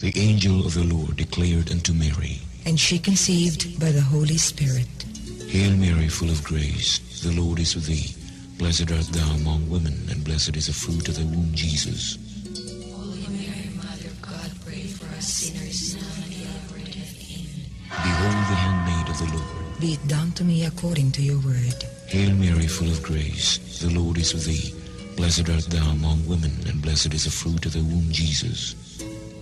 The angel of the Lord declared unto Mary, And she conceived by the Holy Spirit. Hail Mary, full of grace, the Lord is with thee. Blessed art thou among women, and blessed is the fruit of thy womb, Jesus. Holy Mary, Mother of God, pray for us sinners, now and at the hour of death. Amen. Behold the handmaid of the Lord. Be it done to me according to your word. Hail Mary, full of grace, the Lord is with thee. Blessed art thou among women, and blessed is the fruit of thy womb, Jesus.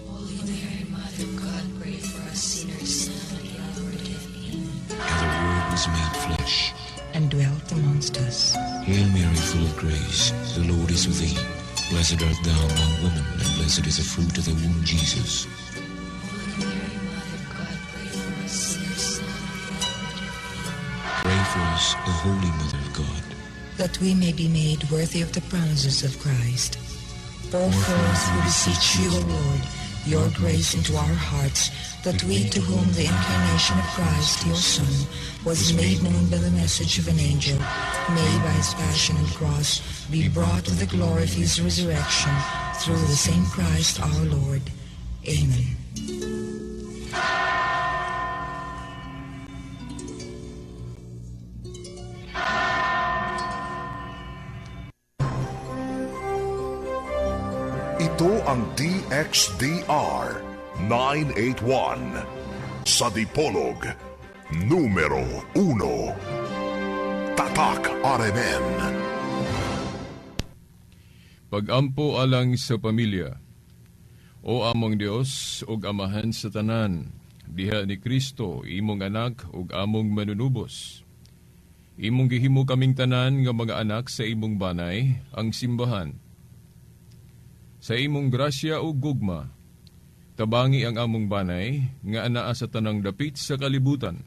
Holy Mary, Mother of God, pray for us sinners, now and at the hour of death. Amen. And the Word was made flesh. And dwelt amongst us. Hail Mary, full of grace, the Lord is with thee. Blessed art thou among women, and blessed is the fruit of thy womb, Jesus. Holy Mary, Mother of God, pray for us sinners, now and at the hour of death. Amen. Pray for us, O Holy Mother of God, that we may be made worthy of the promises of Christ. Pour forth, we beseech you, O Lord, your grace into our hearts, that we to whom the incarnation of Christ, your Son, was made known by the message of an angel, may by his passion and cross be brought to the glory of his resurrection, through the same Christ our Lord. Amen. Ito ang DXDR 981 sa Dipolog, numero 1. Tatak RMN. Pagampo alang sa pamilya. O among Dios ug Amahan sa tanan, diha ni Kristo imong anak ug among manunubos. Imong gihimo kaming tanan nga mga anak sa imong banay, ang simbahan. Sa imong grasya ug gugma, tabangi ang among banay nga anaa sa tanang dapit sa kalibutan.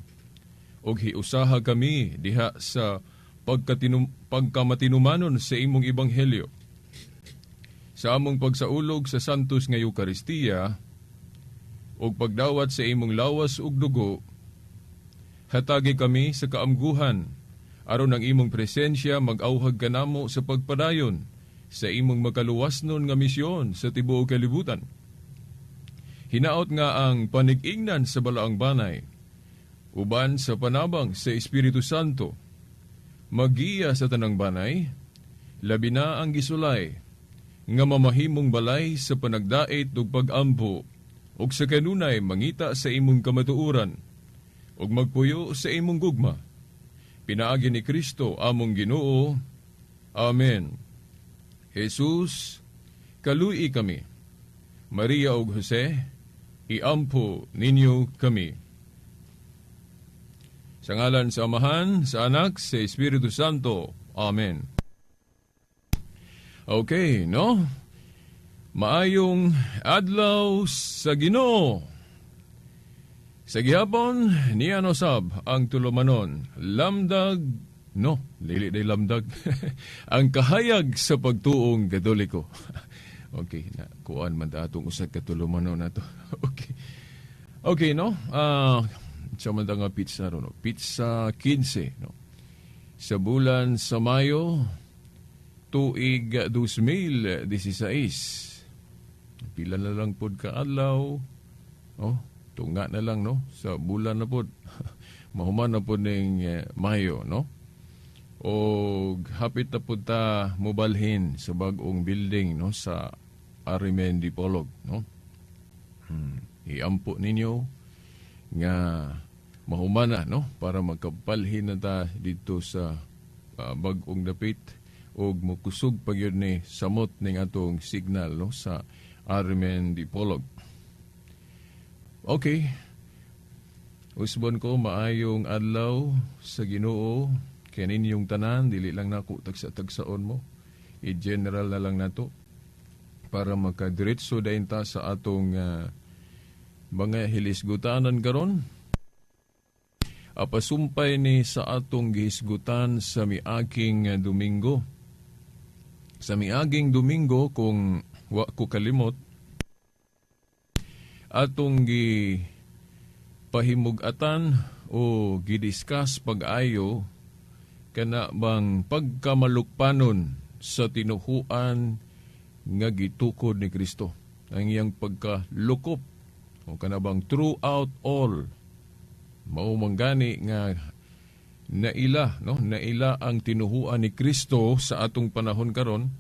Ug hiusaha kami diha sa pagkamatinumanon sa imong ebanghelyo. Sa among pagsaulog sa Santos nga Eukaristiya ug pagdawat sa imong lawas ug dugo, hatagi kami sa kaamguhan aron ang imong presensya mag-awhag kanamo sa pagpadayon sa imong makaluwasnon nga misyon sa tibuok kalibutan. Hinaot nga ang panig-ingnan sa balaang banay, uban sa panabang sa Espiritu Santo, magiya sa tanang banay, labi na ang gisulay, nga mamahimong balay sa panagdait ug pag-ampo, ug sa kanunay mangita sa imong kamatuoran, ug magpuyo sa imong gugma. Pinaagi ni Kristo among Ginoo. Amen. Jesus, kalui kami. Maria ug Jose, iampo ninyo kami. Sa ngalan sa Amahan, sa Anak, sa Espiritu Santo. Amen. Okay, no? Maayong adlaw sa Ginoo. Sa gihapon, niya no sab ang tulumanon, lamdag, no, dili day lamdag, ang kahayag sa pagtuong Katoliko. Okay, na kuan man ta atong usa ka tulumanon nato. Okay. Okay, no? Sa man ta nga pizza ro, no? Pizza 15, no? Sa bulan sa Mayo, tuig 2016. Pila na lang pod ka adlaw. Oh, tunga na lang, no? Sa bulan na pod. Mahuman na pod ning Mayo, no? O hapit na pod ta mobalhin sa bag-ong building, no, sa RMN Dipolog, no? Iampo ninyo nga mahuman na, no, para magkapalhin na ta dito sa bag-ong dapit og mokusog pa gyud ni samot ning atong signal, no, sa RMN Dipolog. Okay. Usbon ko maayong adlaw sa Ginoo kay ninyong tanan, dili lang nako tagsa-tagsaon mo. I-general na lang nato para makadiretso dayon ta sa atong mga hilisgutanan karon. Apasumpay ni sa atong gihisgutan sa miaging Domingo. Sa miaging Domingo, kung wa ko kalimot, atong gi pahimug-atan o gidiscuss pag-ayo kana bang pagkamalukpanon sa tinuhuan nga gitukod ni Kristo, ang iyang pagkalukop. O kanabang throughout all. Mao man gani nga naila, no? Naila ang tinuhuan ni Kristo sa atong panahon karon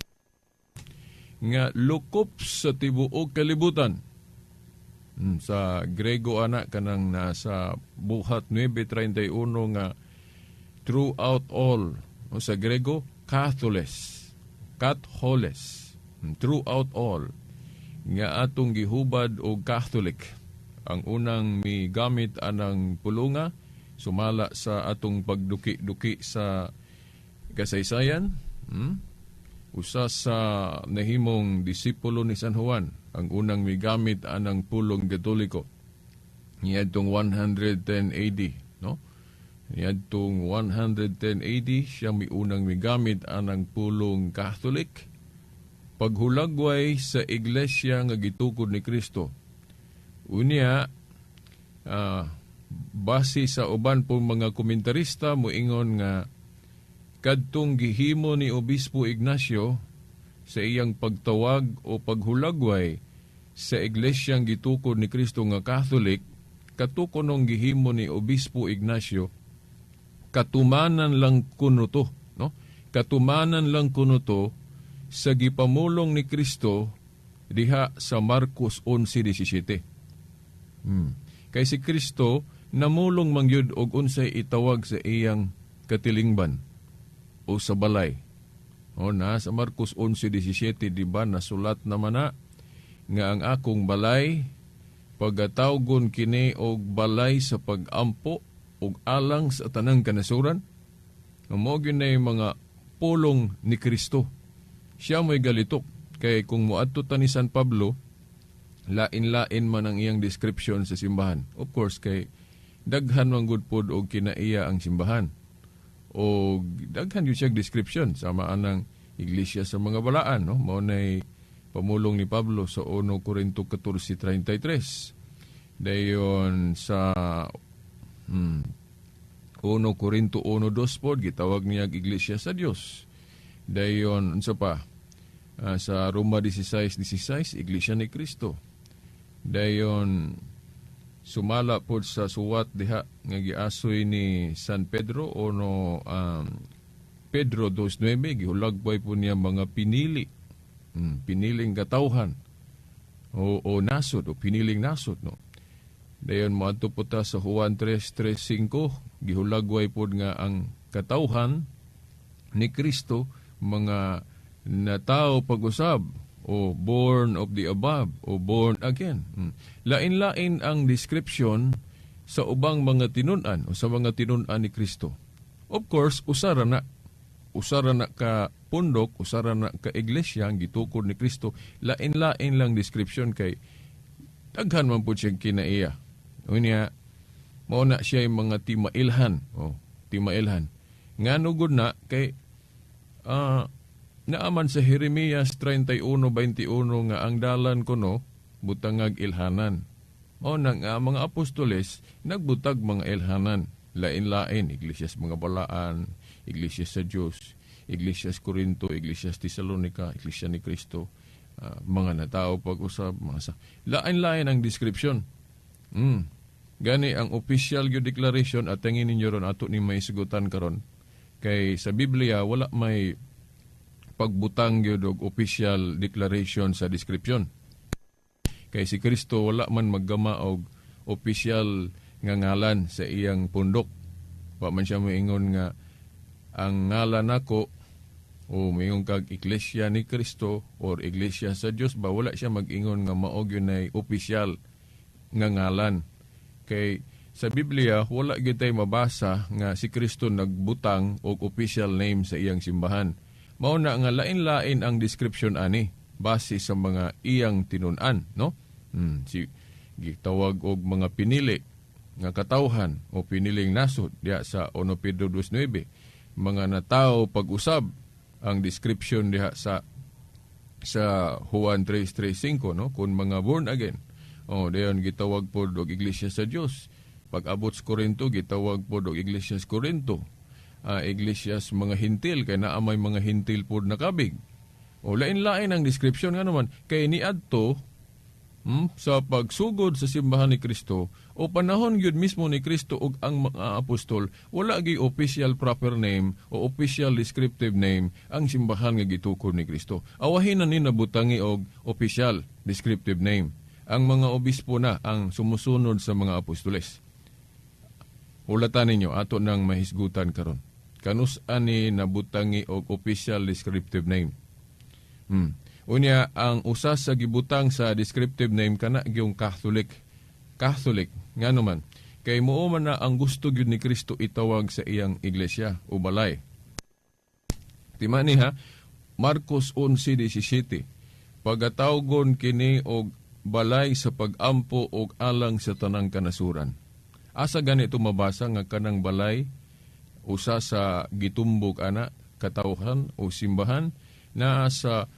nga lukop sa tibuok kalibutan. Sa Grego ana, kanang nasa Buhat 9:31 nga "throughout all". O sa Grego, katholes. Katholes. Throughout all. Nga atong gihubad og Catholic. Ang unang migamit anang pulunga sumala sa atong pagduki-duki sa kasaysayan, Usa sa nahimong disipulo ni San Juan ang unang migamit anang pulong Katoliko niadtong 110 AD, no? Niadtong 110 AD siya miunang migamit anang pulong Catholic paghulagway sa iglesia nga gitukod ni Kristo. Unya, base sa uban pong mga komentarista, moingon nga kadtong gihimo ni Obispo Ignacio sa iyang pagtawag o paghulagway sa iglesyang gitukod ni Kristo nga Catholic, katukonong gihimo ni Obispo Ignacio, katumanan lang kuno to, no? Katumanan lang kuno to sa gipamulong ni Kristo diha sa Marcos 11:17. Kay si Kristo namulong mangyud og unsay itawag sa iyang katilingban o sa balay. O na sa Marcos 11:17, di ba, nasulat naman na nga ang akong balay pagatawgon kini og balay sa pagampo og alang sa tanang kanasuran. Mao gyud na yung mga pulong ni Kristo. Siya mo'y galitok kay kung moadto ta ni San Pablo, lain-lain man ang iyang description sa simbahan. Of course, kay daghan man gud pod og kinaiya ang simbahan. O daghan yun siya description sama anang iglesia sa mga balaan, no? Mao nay pamulong ni Pablo sa 1 Corinto 14:33. Dayon sa 1 Corinto 1:2 pod, gitawag niya ang iglesia sa Dios. Dayon unsa pa? Sa Roma 16:16, iglesia ni Kristo. Dayon sumala pod sa suwat diha nga giasoy ni San Pedro, 1 Pedro 2:9, gihulagbay po niya mga pinili. Piniling katawhan o nasod o piniling nasod, no? Dayon moadto po ta sa Juan 3:3-5, gihulagway pod nga ang katawhan ni Kristo mga natao pag-usab o born of the above o born again. Lain-lain ang description sa ubang mga tinun-an o sa mga tinun-an ni Kristo. Of course, usara na. Usara na ka pundok, usara na ka iglesia ang gitukod ni Kristo. Lain-lain lang description kay daghan man po siyang kinaiya. Unya, mao na siya yung mga timailhan. Oh, timailhan. Ngano gud na kay naaman sa Jeremias 31:21 nga ang dalan kuno butangag ilhanan. Mao na nga mga apostoles nagbutag mga ilhanan. Lain-lain, iglesia sa mga balaan, iglesia sa Dios, iglesia sa Corinto, iglesia sa Tesalonica, iglesia ni Kristo, mga natao pag-usab, mga sa lain-lain ang description. Gani ang official gyud declaration at tingin ninyo ron ato ni may sugutan karon. Kay sa Biblia wala may pagbutang gyud og official declaration sa description. Kay si Kristo wala man maggama og official nga ngalan sa iyang pundok. Wa man siya moingon nga ang ngalan nako o moingon kag Iglesia ni Kristo or Iglesia sa Dios ba, wala siya mag-ingon nga mao gyud nay opisyal nga ngalan. Kay sa Biblia wala gyud tay mabasa nga si Kristo nagbutang og official name sa iyang simbahan. Mao na nga lain-lain ang description ani base sa mga iyang tinun-an, no? Si gitawag og mga pinili nga katawhan o piniling nasod diha sa 1 Pedro 2:9, mga natao pag-usab ang description diha sa Juan 3:3-5, no, kung mga born again. Oh, dayon gitawag pod og iglesia sa Dios. Pag abot sa Corinto, gitawag pod og iglesia sa Corinto, iglesia sa mga Hintil kay naa may mga Hintil pod nakabig. O lain-lain ang description nga naman kay niadto sa pagsugod sa simbahan ni Kristo o panahon gyud mismo ni Kristo ug ang mga apostol, wala gyud official proper name o official descriptive name ang simbahan nga gitukod ni Kristo. Awahin na ni nabutangi og official descriptive name. Ang mga obispo na ang sumusunod sa mga apostoles. Hulatan ninyo, ato nang mahisgutan karon. Kanus ani nabutangi og official descriptive name? Unya, ang usa sa gibutang sa descriptive name kana gyung Catholic. Catholic ngano man? Kay mao man na ang gusto gyud ni Kristo itawag sa iyang iglesia o balay. Timani ha, Marcos 11:17. Pagatawgon kini og balay sa pagampo og alang sa tanang kanasuran. Asa ganito mabasa nga kanang balay usa sa gitumbok ana katawhan o simbahan? Naa sa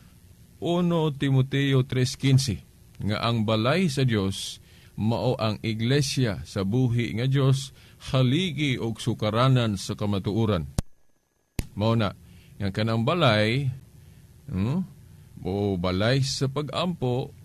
1 Timoteo 3:15 nga ang balay sa Dios mao ang iglesia sa buhi nga Dios, haligi og sukaranan sa kamatuoran. Mao na nga kanang balay, o balay sa pagampo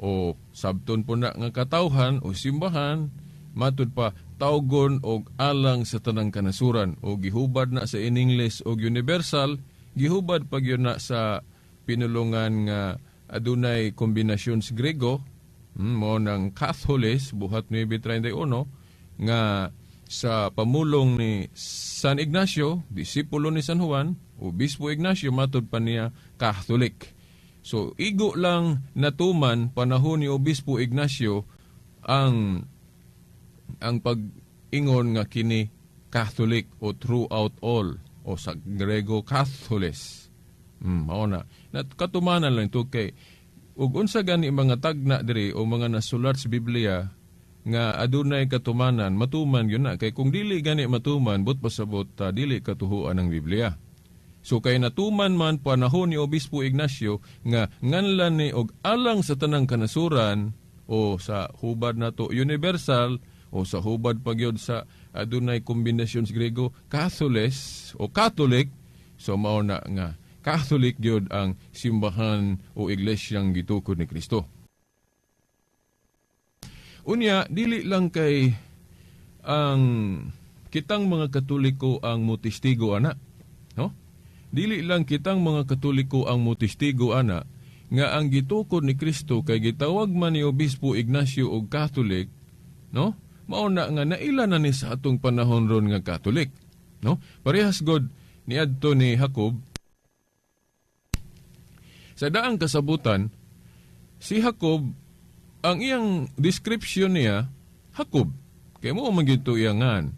o sabton po na nga katawhan o simbahan, matud pa tawgon og alang sa tanang kanasuran o gihubad na sa in English og universal, gihubad pag yun na sa pinulungan nga adunay kombinasyon sa Grego, mo ng Catholis, buhat 931, nga sa pamulong ni San Ignacio, disipulo ni San Juan, Obispo Ignacio, matud pa niya Catholic. So igo lang natuman panahon ni Obispo Ignacio ang pag-ingon nga kini Catholic o throughout all o sa Grego Catholis. Mao na. Nat katumanan lang ito kay ug unsa gani mga tagna diri o mga nasulat sa Biblia nga adunay katumanan, matuman yun na. Kay kung dili gani matuman, but pasabot dili katuhuan ang Biblia. So kay natuman man panahon ni Obispo Ignacio nga nganlan ni og alang sa tanang kanasuran o sa hubad nato universal o sa hubad pagyod sa adunay kombinasyon sa Grego Catholis o Catholic, so mao na nga Catholic gyud ang simbahan o iglesyang gitukod ni Kristo. Unya, dili lang kay ang kitang mga Katoliko ang motestigo ana, no? Dili lang kitang mga Katoliko ang motestigo ana nga ang gitukod ni Kristo kay gitawag man ni Obispo Ignacio og Catholic, no? Mao na nga naila na ni sa atong panahon ron nga Catholic, no? Parehas god niadto ni Jacob. Sa daang kasabutan, si Jacob, ang iyang description niya, Jacob. Kay mo man gyud to iyangan.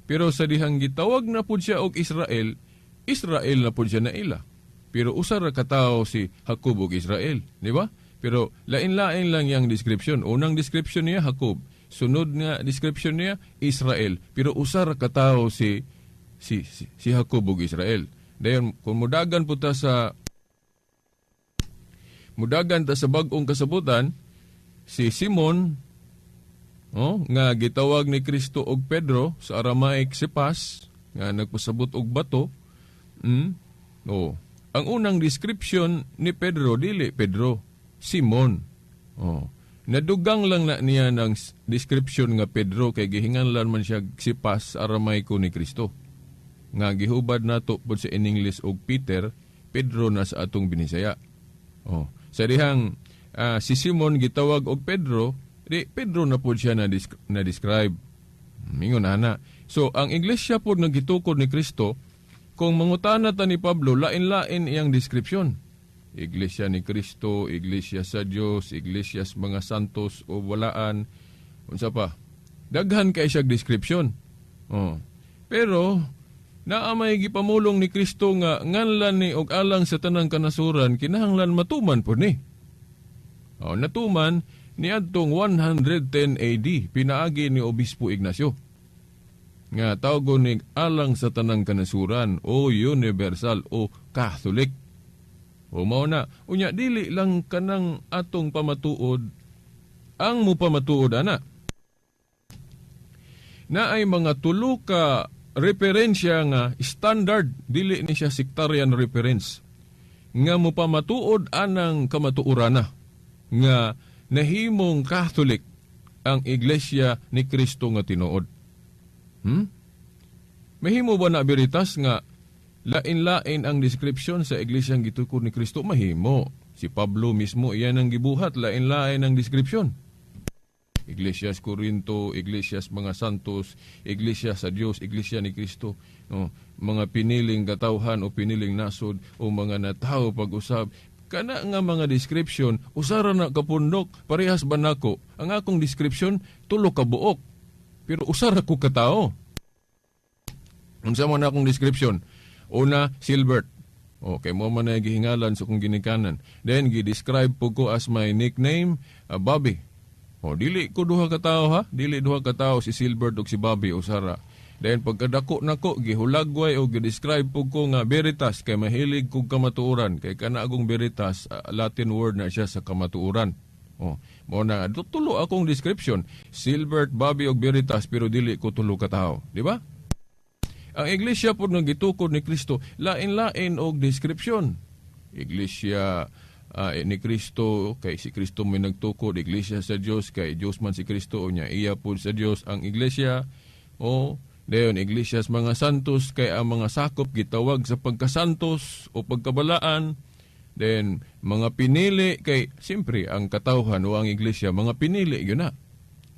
Pero sa dihang gitawag na pud siya og Israel, Israel na pud siya naila. Pero usa ra ka tawo si Jacob og Israel, di ba? Pero lain-lain lang yang description. Unang description niya Jacob, sunod nga description niya Israel. Pero usa ra ka tawo si Jacob ug Israel. Dayon kung mudagan ta sa bag-ong kasabutan, si Simon, oh, nga gitawag ni Kristo og Pedro, sa Aramaic Cephas, nga nagpasabot og bato. Oh, ang unang description ni Pedro dili Pedro, Simon. Oh, nadugang lang na niya ng description nga Pedro kay gihinganlan man siya Cephas Aramaiko ni Kristo. Nga gihubad nato pod sa in English og Peter, Pedro na sa atong Binisaya. Oh, sa dihang si Simon gitawag og Pedro, di Pedro na pod siya na describe. Mingon ana. So ang iglesia pod nga gitukod ni Kristo, kung mangutana ta ni Pablo, lain-lain iyang description. Iglesia ni Kristo, Iglesia sa Dios, Iglesia sa mga santos o walaan, unsa pa. Daghan kay siya description. Oh. Pero naa may gipamulong ni Kristo nga nganlan ni og alang sa tanang kanasuran, kinahanglan matuman po ni. Oh, natuman niadtong 110 AD pinaagi ni Obispo Ignacio. Nga tawgon ni alang sa tanang kanasuran o universal o Catholic. O mao na, unya dili lang kanang atong pamatuod ang mupamatuod ana. Na ay mga tulo ka referensya nga standard, dili ni siya sectarian reference, nga mupamatuod anang kamatuorana nga nahimong Catholic ang Iglesia ni Kristo nga tinuod? Mahimo ba na, Veritas, nga lain-lain ang description sa iglesia ang gitukod ni Kristo? Mahimo. Si Pablo mismo, iyan ang gibuhat, lain-lain ang description. Iglesia sa Corinto, Iglesia sa mga santos, Iglesia sa Dios, Iglesia ni Kristo, no, mga piniling katawhan o piniling nasod o mga natawo pag-usab. Kana nga mga description, usara na kapundok, parehas ba nako? Ang akong description, tulo ka buok. Pero usara ko katao. Unsa man akong description? Una, Silbert. Okay, mo man na gihingalan sa kong ginikanan. Then, gi-describe po ko as my nickname, Bobby. O, dili ko duha ka tawo ha. Dili duha ka tawo si Silbert ug si Bobby, usara. Then pagkadako nako, gihulagway o gi-describe po ko nga Veritas kay mahilig kog kamatuoran, kay kana akong Veritas, Latin word na siya sa kamatuoran. Oh, mo na tulo akong description, Silbert, Bobby ug Veritas, pero dili ko tulo ka tawo, di ba? Ang iglesia po nga gitukod ni Kristo, lain-lain og description. Iglesia ni Kristo kay si Kristo may nagtukod, iglesia sa Dios kay Dios man si Kristo, unya iya pud sa Dios ang iglesia. O dayon, iglesia sa mga santos kay ang mga sakop gitawag sa pagkasantos o pagkabalaan. Then mga pinili kay siyempre ang katawhan o ang iglesia mga pinili yun na.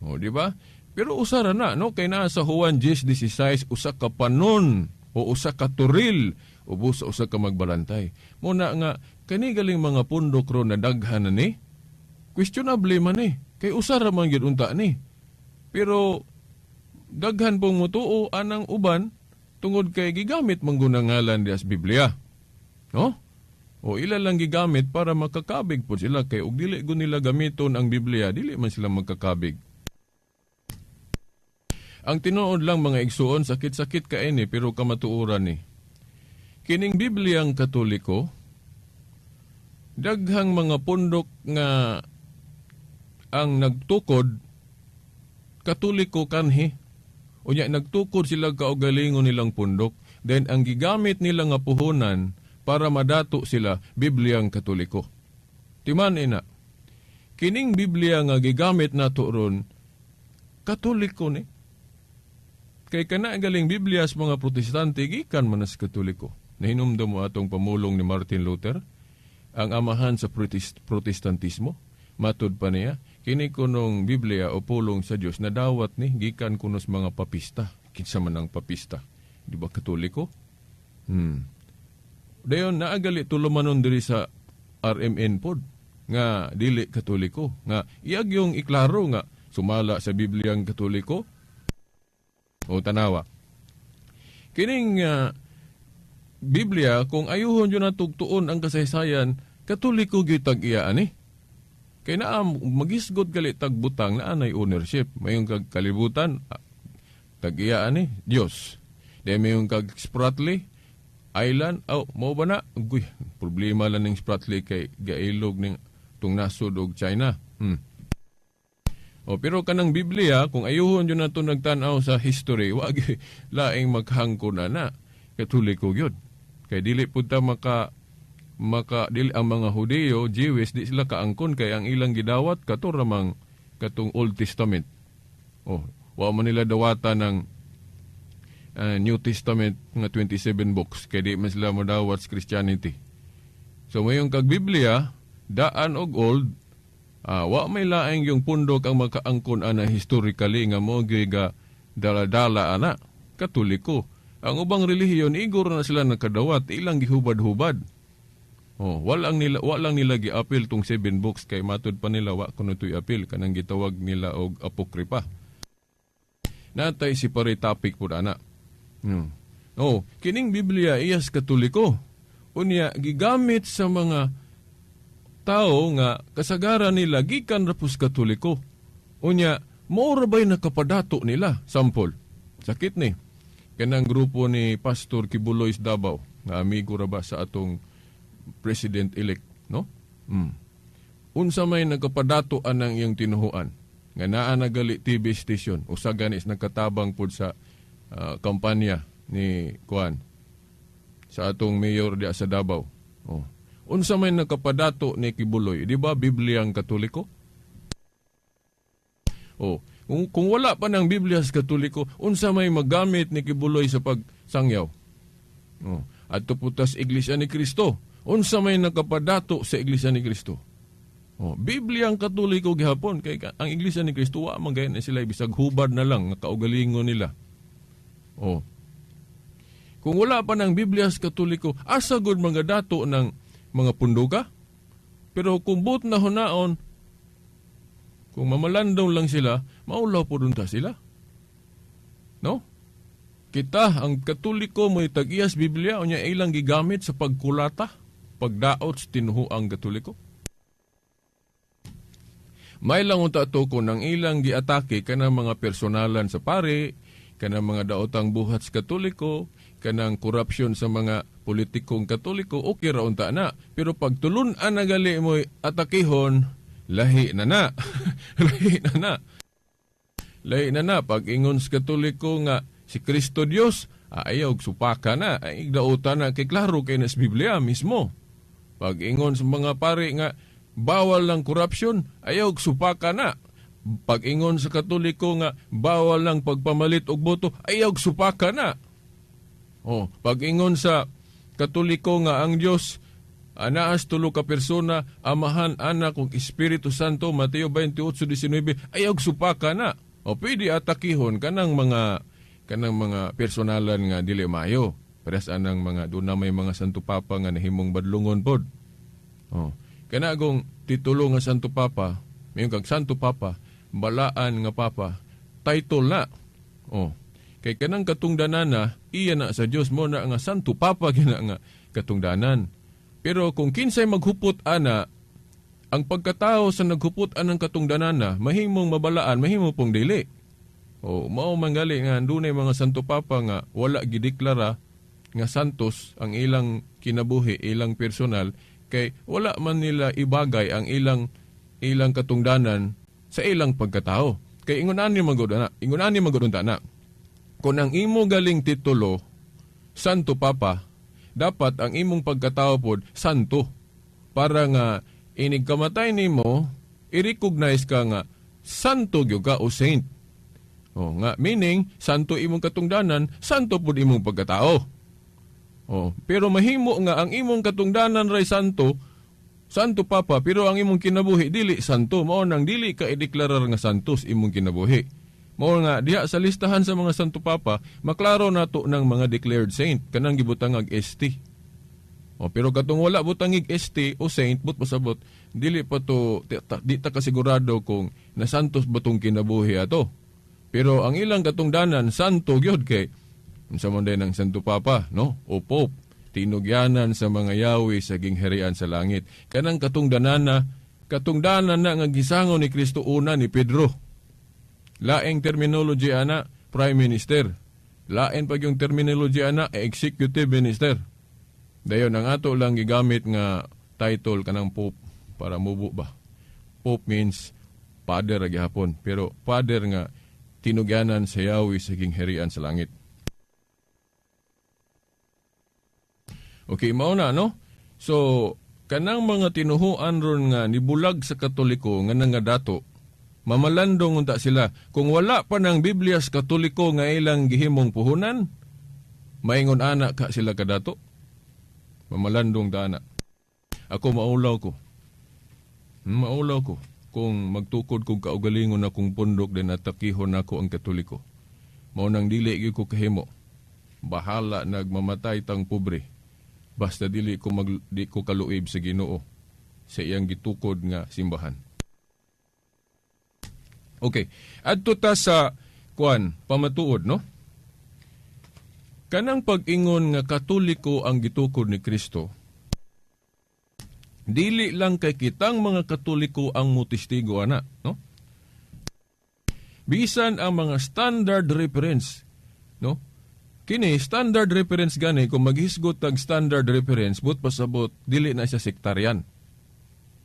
O, di ba? Pero usara na, no? Kay naa sa Juan 10:16, usa ka panon o usa ka turil ubos sa usa ka magbalantay. Muna nga kani galing mga pundok ron na daghan na ni, questionable man ni. Kay usara man gyud unta ni. Pero daghan pong mutuo anang uban tungod kay gigamit man gud ang ngalan diha sa Biblia. No? O ila lang gigamit para makakabig po sila, kay og dili gud nila gamiton ang Biblia, dili man sila magkakabig. Ang tinuod lang, mga igsuon, sakit-sakit ka ini pero kamatuoran ni. Kining Bibliang Katoliko, daghang mga pundok nga ang nagtukod Katoliko kanhi. Unya nagtukod sila kaugalingon nilang pundok. Then ang gigamit nila nga puhunan para madato sila, Bibliang Katoliko. Timan ina. Kining Biblia nga gigamit nato ron, Katoliko ni. Kay kana galing Biblia sa mga Protestante gikan man sa Katoliko. Nahinumdum mo atong pamulong ni Martin Luther, ang amahan sa Protestantismo, matud pa niya, kini kunong Biblia o pulong sa Dios nadawat ni gikan kuno sa mga papista. Kinsa man ang papista? Di ba Katoliko? Dayon naagali tulumanon diri sa RMN pod nga dili Katoliko nga iyagyong iklaro nga sumala sa Bibliang Katoliko. O tanawa. Kining Biblia, kung ayuhon yun na tugtuon ang kasaysayan, Katoliko gyud tag-iya ani. Kay naa magisgot gali tagbutang na anay ownership. Mayong kag kalibutan, tag-iya ani Dios. Di mayong kag Spratly Island, aw mo ba na? Uy, problema lang ning Spratly kay gailog ning tung nasod og China. O, pero kanang Biblia, kung ayuhon yun nato nagtan-aw sa history, wag laing maghangko na na. Katoliko gyud. Kay dili pud ta maka maka dili ang mga Hudiyo, Jewish, di sila kaangkon kay ang ilang gidawat kato ramang katong Old Testament. Oh, wa man nila dawata ng New Testament nga 27 books kay di man sila modawat sa Christianity. So mayong kag Biblia, daan og old, wa may laing yung pundok ang makaangkon ana historically nga mo ga dala-dala ana Katoliko. Ang ubang relihiyon igor na sila nakadawat, ilang gihubad-hubad. Oh, walang nila giapil tong seven books kay matud pa nila wa kuno to'y apil kanang gitawag nila og apokripa. Natay si pare topic pud ana. Oh, kining Biblia iyas Katoliko. Unya gigamit sa mga tao nga kasagaran nila gikan ra pus Katoliko. Unya mao ra bay nakapadato nila sample. Sakit ni. Kanang grupo ni Pastor Quiboloy Davao nga amigo ra ba sa atong president-elect, no? Unsa may nagkapadato anang iyang tinuhuan nga naa na gali TV station, usa ganis nagkatabang pud sa kampanya ni kuan sa atong mayor diya sa Davao. Oh. Unsa may nakapadato ni Quiboloy, di ba Biblia ang Katoliko? Oh, kung wala pa ng Biblia sa Katoliko, unsa may magamit ni Quiboloy sa pagsangyaw? Oh, adto putas Iglesia ni Cristo. Unsa may nakapadato sa Iglesia ni Cristo? Oh, Biblia ang Katoliko gihapon kay ang Iglesia ni Cristo wa man gayon sila, bisag hubad na lang nga kaugalingon nila. Oh. Kung wala pa ng Biblia sa Katoliko, asa gud mga dato ng mga punduka? Pero kung buot na hunaon, kung mamalandaw lang sila, maulaw po dun ta sila. No? Kita, ang Katoliko mo'y tag-iyas Biblia, unya ilang gigamit sa pagkulata, pagdaot sa tinuhuang Katoliko. May lang unta to kung ang ilang giatake kanang mga personalan sa pare, kanang mga daotang buhat sa Katoliko, kanang korupsyon sa mga politikong Katoliko, okay ra unta na. Pero pag tulun-an na gali mo'y atakihon, lahi na na. Lahi na na. Lahi na na. Pag ingon sa Katoliko nga si Kristo Dios, ayaw, supaka na. Ay, daotan na. Kay klaro kay nas Biblia mismo. Pag ingon sa mga pare nga bawal ng korupsyon, ayaw, supaka na. Pag ingon sa Katoliko nga bawal lang pagpamalit og boto, ayaw, supaka na. Oh, pag ingon sa Katoliko nga ang Dios anaas tulo ka persona, Amahan, Anak ug Espiritu Santo, Mateo 28:19, ayaw, supaka na. O pwede atakihon kanang mga personalan nga dili maayo. Parehas anang mga doon na may mga Santo Papa nga nahimong badlungon pod. Oh. Kana agong titulo nga Santo Papa, mayon kag Santo Papa, balaan nga Papa, title na. Oh. Kay kanang katungdanan, iya na sa Dios mo na nga Santo Papa gina nga katungdanan. Pero kung kinsay maghupot ana, ang pagkatao sa naghupot anang katungdanan na, mahimong mabalaan, mahimo pong dili. O mao man gali nga dunay mga Santo Papa nga wala gideklara nga santos ang ilang kinabuhi, ilang personal, kay wala man nila ibagay ang ilang ilang katungdanan sa ilang pagkatao. Kay ingon ani man gud ana, ingon ani man gud unta na. Kung ang imo galing titulo Santo Papa, dapat ang imong pagkatao pod santo para nga inig kamatay nimo, i-recognize ka nga santo gyud ka o saint. Oh, nga meaning santo imong katungdanan, santo pud imong pagkatao. Oh, pero mahimo nga ang imong katungdanan ray santo, Santo Papa, pero ang imong kinabuhi dili santo, mao nang dili ka ideklarar nga santos imong kinabuhi. Mao nga diha sa listahan sa mga Santo Papa, maklaro nato ng mga declared saint kanang gibutang ag ST. O, pero katong wala butangig ST o saint, but pasabot dili pa to di ta kasigurado kung nasantos ba tong kinabuhi ato. Pero ang ilang katungdanan santo gyud kay unsa man din ang Santo Papa, no? O Pope, tinugyanan sa mga yawi sa gingharian sa langit. Kanang katungdanan na katungdanan na nga gisango ni Kristo una ni Pedro. Laing terminology ana, Prime Minister. Lain pag yung terminology ana, Executive Minister. Dayon ang ato lang gigamit nga title kanang Pope para mubo ba. Pope means father ra gihapon, pero father nga tinugyanan sa yawi sa gingharian sa langit. Okay, mao na, no? So, kanang mga tinuhuan ron nga nibulag sa Katoliko nga nangadato, mamalandong unta sila. Kung wala pa ng Biblia sa Katoliko nga ilang gihimong puhunan, maingon ana ka sila kadato. Mamalandong ta ana. Ako maulaw ko. Maulaw ko kung magtukod kog kaugalingon akong pundok din atakihon nako ang Katoliko. Mao nang dili gyud ko kahimo. Bahala nagmamatay tang pobre. Basta dili ko mag, di ko kaluib sa Ginoo sa iyang gitukod nga simbahan. Okay, adto ta sa kuan pamatuod, no? Kanang pag-ingon nga Katoliko ang gitukod ni Kristo, dili lang kay kitang mga Katoliko ang motestigo ana, no? Bisan ang mga standard reference, no? Kini standard reference gani, kung maghisgot tag standard reference, but pasabot dili na siya sektarian.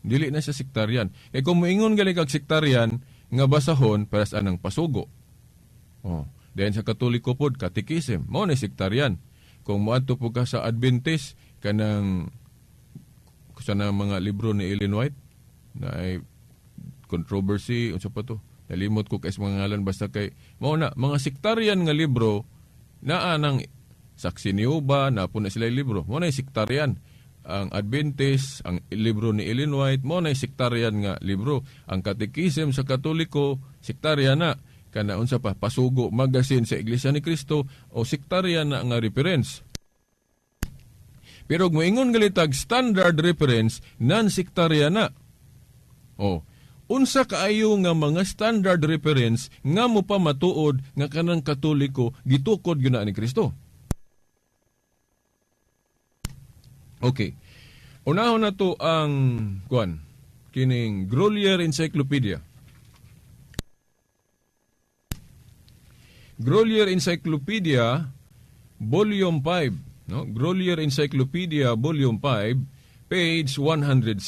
Dili na siya sektarian. Kay kung moingon gali kag sektarian nga basahon para sa anang pasugo. Oh, then sa Katoliko pod catechism, mao na sektarian. Kung moadto po ka sa Adventist, kanang sa na mga libro ni Ellen White na ay controversy, unsa pa to? Nalimot ko kay mga ngalan, basta kay mao na mga sektarian nga libro naa nang Saksi ni Jehovah, na po na sila libro. Mao na sektarian. Ang Adventist, ang libro ni Ellen White, mao na sektarian nga libro. Ang Catechism sa Katoliko, sektarian na. Kana unsa pa, Pasugo Magazine sa Iglesia ni Cristo, o sektarian na nga reference. Pero kung moingon galitag standard reference, non-sectarian na. O, unsa kaayo nga mga standard reference nga mo pa matuod nga kanang Katoliko gitukod gyud na ni Kristo? Okay. Unahon na to ang kuan kining Grolier Encyclopedia. Grolier Encyclopedia Volume 5, no? Grolier Encyclopedia Volume 5, page 106.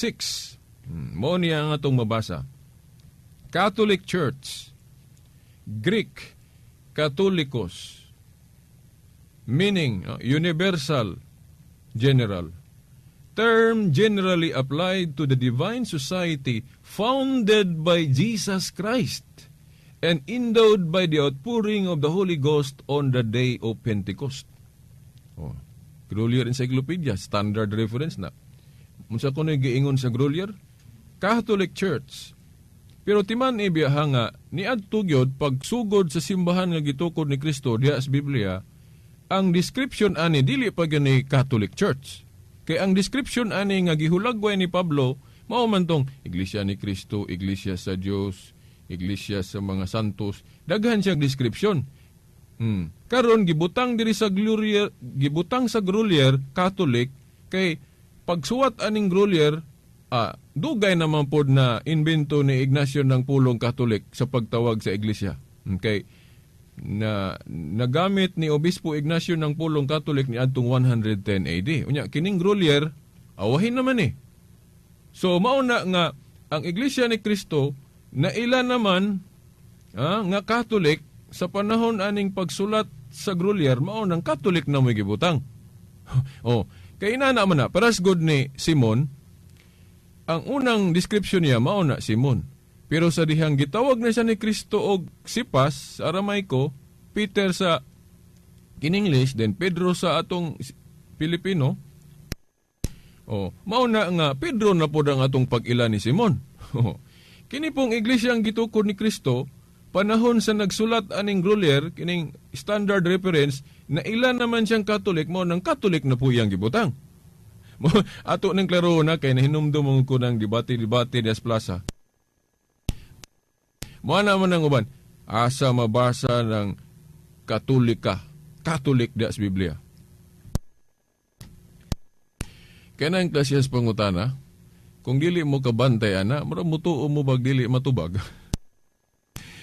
Mao niya ang atong mabasa. Catholic Church, Greek, Catholicos, meaning no, universal, general. Term generally applied to the divine society founded by Jesus Christ and endowed by the outpouring of the Holy Ghost on the day of Pentecost. Oh, Grolier Encyclopedia, standard reference na. Unsa kuno giingon sa Grolier? Catholic Church. Pero timan ibiyaha nga niadto gyud pagsugod sa simbahan nga gitukod ni Kristo diha sa Biblia, ang description ani dili pa gyud ni Catholic Church. Kay ang description ani nga gihulagway ni Pablo mao man tong Iglesia ni Kristo, Iglesia sa Dios, Iglesia sa mga santos. Daghan siyang description. Karon gibutang diri sa Grolier, gibutang sa Grolier Catholic kay pagsuwat aning Grolier, dugay naman pod na invento ni Ignacio ng pulong Catholic sa pagtawag sa iglesia. Okay. Na nagamit ni Obispo Ignacio ng pulong Catholic ni adtong 110 AD. Unya kining Grolier awahin naman eh. So mao na nga ang Iglesia ni Kristo na ila naman nga Catholic sa panahon aning pagsulat sa Grolier mao nang Catholic na mo'y gibutang. Oh, kay inana man na paras good ni Simon. Ang unang description niya mao na Simon. Pero sa dihang gitawag na siya ni Kristo og Sipas sa Aramaico, Peter sa in English, then Pedro sa atong Pilipino. Oh, mao na nga Pedro na pod ang atong pag-ila ni Simon. Kini pong iglesia ang gitukod ni Kristo panahon sa nagsulat aning Grolier kining standard reference na ila naman siyang Catholic, mao nang Catholic na po iyang gibutang. Ato nang klaro na kay nahinumdum ko ng debate-debate des plaza. Mao naman ang uban, asa mabasa ng Katolika, Catholic das Biblia. Kanang klasiyas pangutana, kung dili mo kabantay ana, mura mutuo mo bag dili matubag.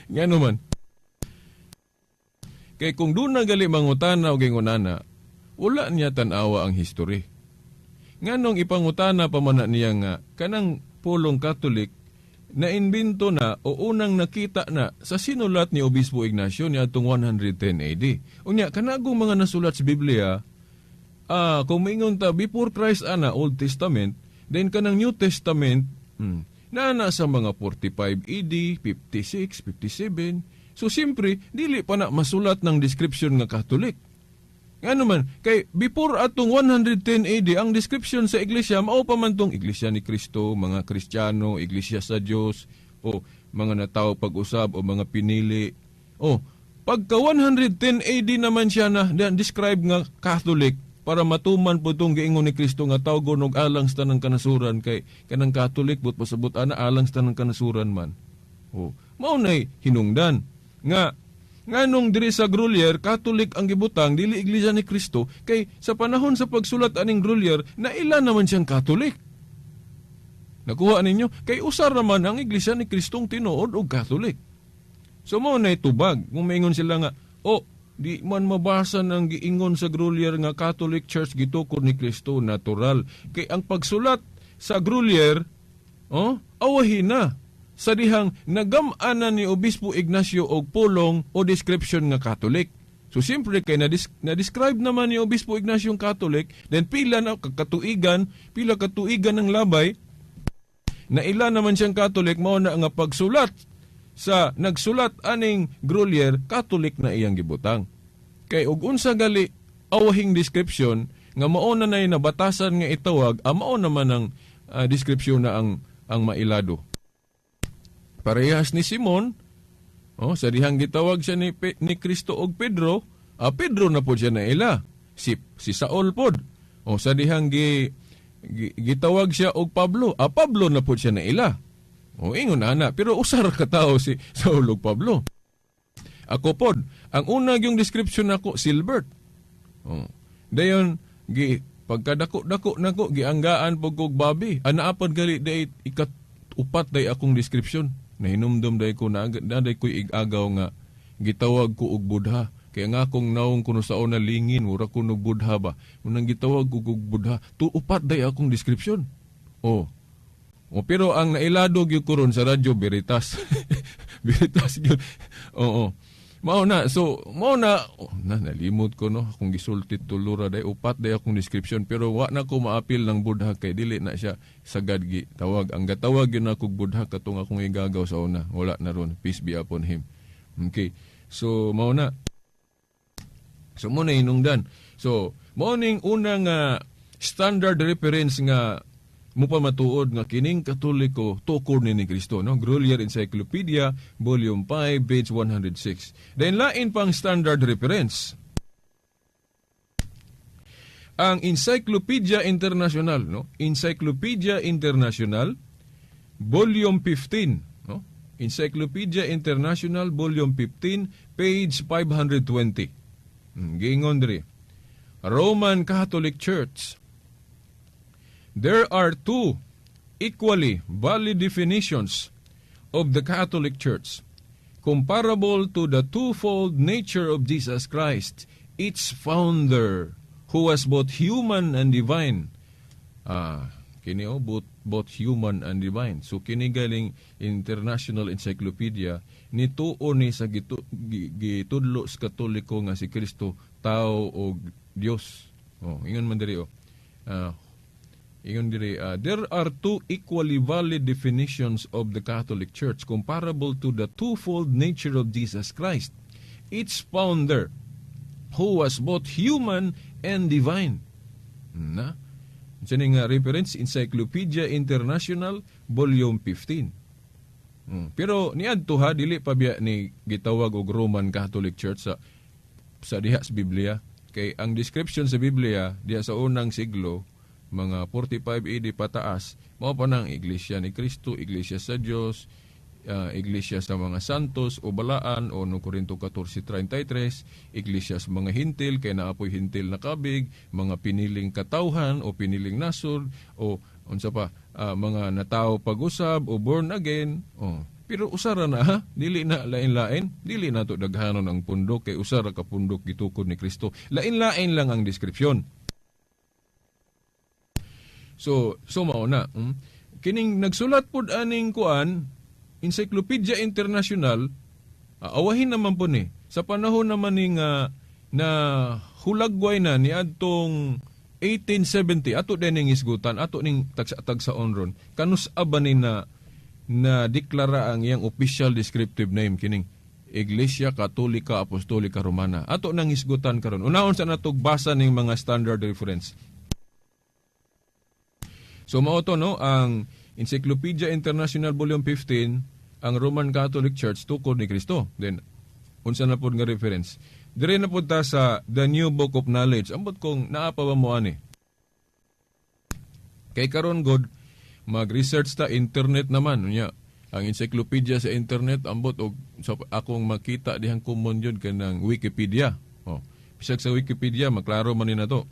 Ngano man? Kay kung doon na gali mangutana o gingunana, wala niya tan-awa ang history. Nganong ipangutana pa man na niya nga kanang pulong Catholic na imbento na o unang nakita na sa sinulat ni Obispo Ignacio ni atong 110 AD. Unya, kanagong mga nasulat sa Biblia, kung maingon ta before Christ ana Old Testament, then kanang New Testament naa sa mga 45 AD, 56, 57. So siyempre, dili pa na masulat ng description nga Catholic. Ngano man, kay before atong 110 AD, ang description sa iglesia, mao pa man tong Iglesia ni Kristo, mga Kristiyano, Iglesia sa Dios, o mga natao pag-usab, o mga pinili. O, pagka 110 AD naman siya na describe nga Catholic, para matuman po itong giingon ni Kristo nga tawgon og alang sa tanang kanasuran, kay kanang Catholic, but pasabot ana alang sa tanang kanasuran man. O, mao nay hinungdan nga nganong diri sa Grolier, Catholic ang gibutang, dili Iglesia ni Kristo, kay sa panahon sa pagsulat aning Grolier, naila naman siyang Catholic. Nakuha ninyo? Kay usar naman ang Iglesia ni Kristong tinuod og Catholic. So mao nay tubag. Kung maingon sila nga, oh, di man mabasa ng giingon sa Grolier nga Catholic Church gitukod ni Kristo, natural. Kay ang pagsulat sa Grolier, oh, awahin na. Sa dihang nagam-ana ni Obispo Ignacio og pulong o description nga Catholic. So siyempre kay na-describe naman ni Obispo Ignacio ang Catholic, then pila na katuigan, pila katuigan ng labay, na ila naman siyang Catholic, mao na nga pagsulat Sa nagsulat aning Grolier, Catholic na iyang gibutang. Kay og unsa gali awahing description nga mao na nay nabatasan nga itawag, mao naman ang description na ang mailado. Parehas ni Simon, oh, sa dihang gitawag siya ni Kristo og Pedro, Pedro na pod siya na ila. Si Saul pod. Oh, sa dihang gitawag siya og Pablo, Pablo na pod siya na ila. O ingon ana, pero usa ra ka tawo si Saul ug Pablo. Ako pod, ang una yung description nako, Silbert. Oh. Dayon gi pagkadako-dako nako, gianggaan pud kog Bobby. Ana pod gali day ikat upat day akong description. Nahinumdum day ko na day ko igagaw nga gitawag ko og Buddha. Kaya nga akong naong kuno sa una lingin, mura ko og Buddha ba. Unang gitawag ko og Buddha, tu upat day akong description. Oh. O, pero ang nailado gyud ko ron sa radyo, Veritas. Veritas gyud. Oo. Mao na. So, mao na, oh, na nalimot ko, no, akong gisulti tulura day upat day akong description, pero wa na ko maapil ng Buddha kay dili na siya sagad gi tawag. Ang gatawag gyud nako Buddha katong akong igagaw sa una. Wala na ron. Peace be upon him. Okay. So, mao na. So, mo na hinungdan. So, mao ning unang standard reference nga mupamatuod nga kining Katoliko tukod ni Kristo, no? Grolier Encyclopedia, Volume 5, page 106. Then lain pang standard reference, ang Encyclopedia International, no? Encyclopedia International, Volume 15, no? Encyclopedia International, Volume 15, page 520. Giingon diri, Roman Catholic Church. There are two equally valid definitions of the Catholic Church, comparable to the twofold nature of Jesus Christ, its founder, who was both human and divine. Kini oh, both human and divine. So kini galing International Encyclopedia, nituo ni sa gitudlo sa Katoliko nga si Kristo tao o Dios. Oh, ingon man diri oh. Ingon diri, there are two equally valid definitions of the Catholic Church comparable to the twofold nature of Jesus Christ, its founder, who was both human and divine. Na? Diyan nga reference, Encyclopedia International, Volume 15. Pero niadto ha, dili pa biya ni gitawag og Roman Catholic Church sa diha sa Biblia. Kay ang description sa Biblia diha sa unang siglo, mga 45 AD pataas, mao pa nang Iglesia ni Kristo, Iglesia sa Dios, Iglesia sa mga santos o balaan o no Korinto 14:33, Iglesia sa mga Hintil kay naapoy Hintil na kabig, mga piniling katawhan o piniling nasod o unsa pa, mga natawo pag-usab o born again. Oh. Pero usara na ha, dili na lain-lain, dili na to daghanon ang pundok kay usara ka pundok gitukod ni Kristo. Lain-lain lang ang description. So mao na. Kining nagsulat pod aning kuan, Encyclopedia International, awahin naman po ni. Sa panahon naman ni nga na hulagway na ni adtong 1870, ato din ning isgutan, ato ning tagsa-tagsaon ron. Kanus aba ni na na deklara ang iyang official descriptive name kining Iglesia Katolika Apostolika Romana. Ato nang isgutan karon. Unahon sa natog basa ning mga standard reference. So mao to, no, ang Encyclopedia International, Volume 15, ang Roman Catholic Church tukod ni Kristo. Then unsa na pod nga reference? Dire na pod ta sa The New Book of Knowledge. Ambot kung naa pa ba mo ani. Kay karon god mag-research ta, internet naman unya. Ang encyclopedia sa internet, ambot og sa akong makita dihang common yun kanang Wikipedia. Oh. Bisag sa Wikipedia maklaro man ni nato.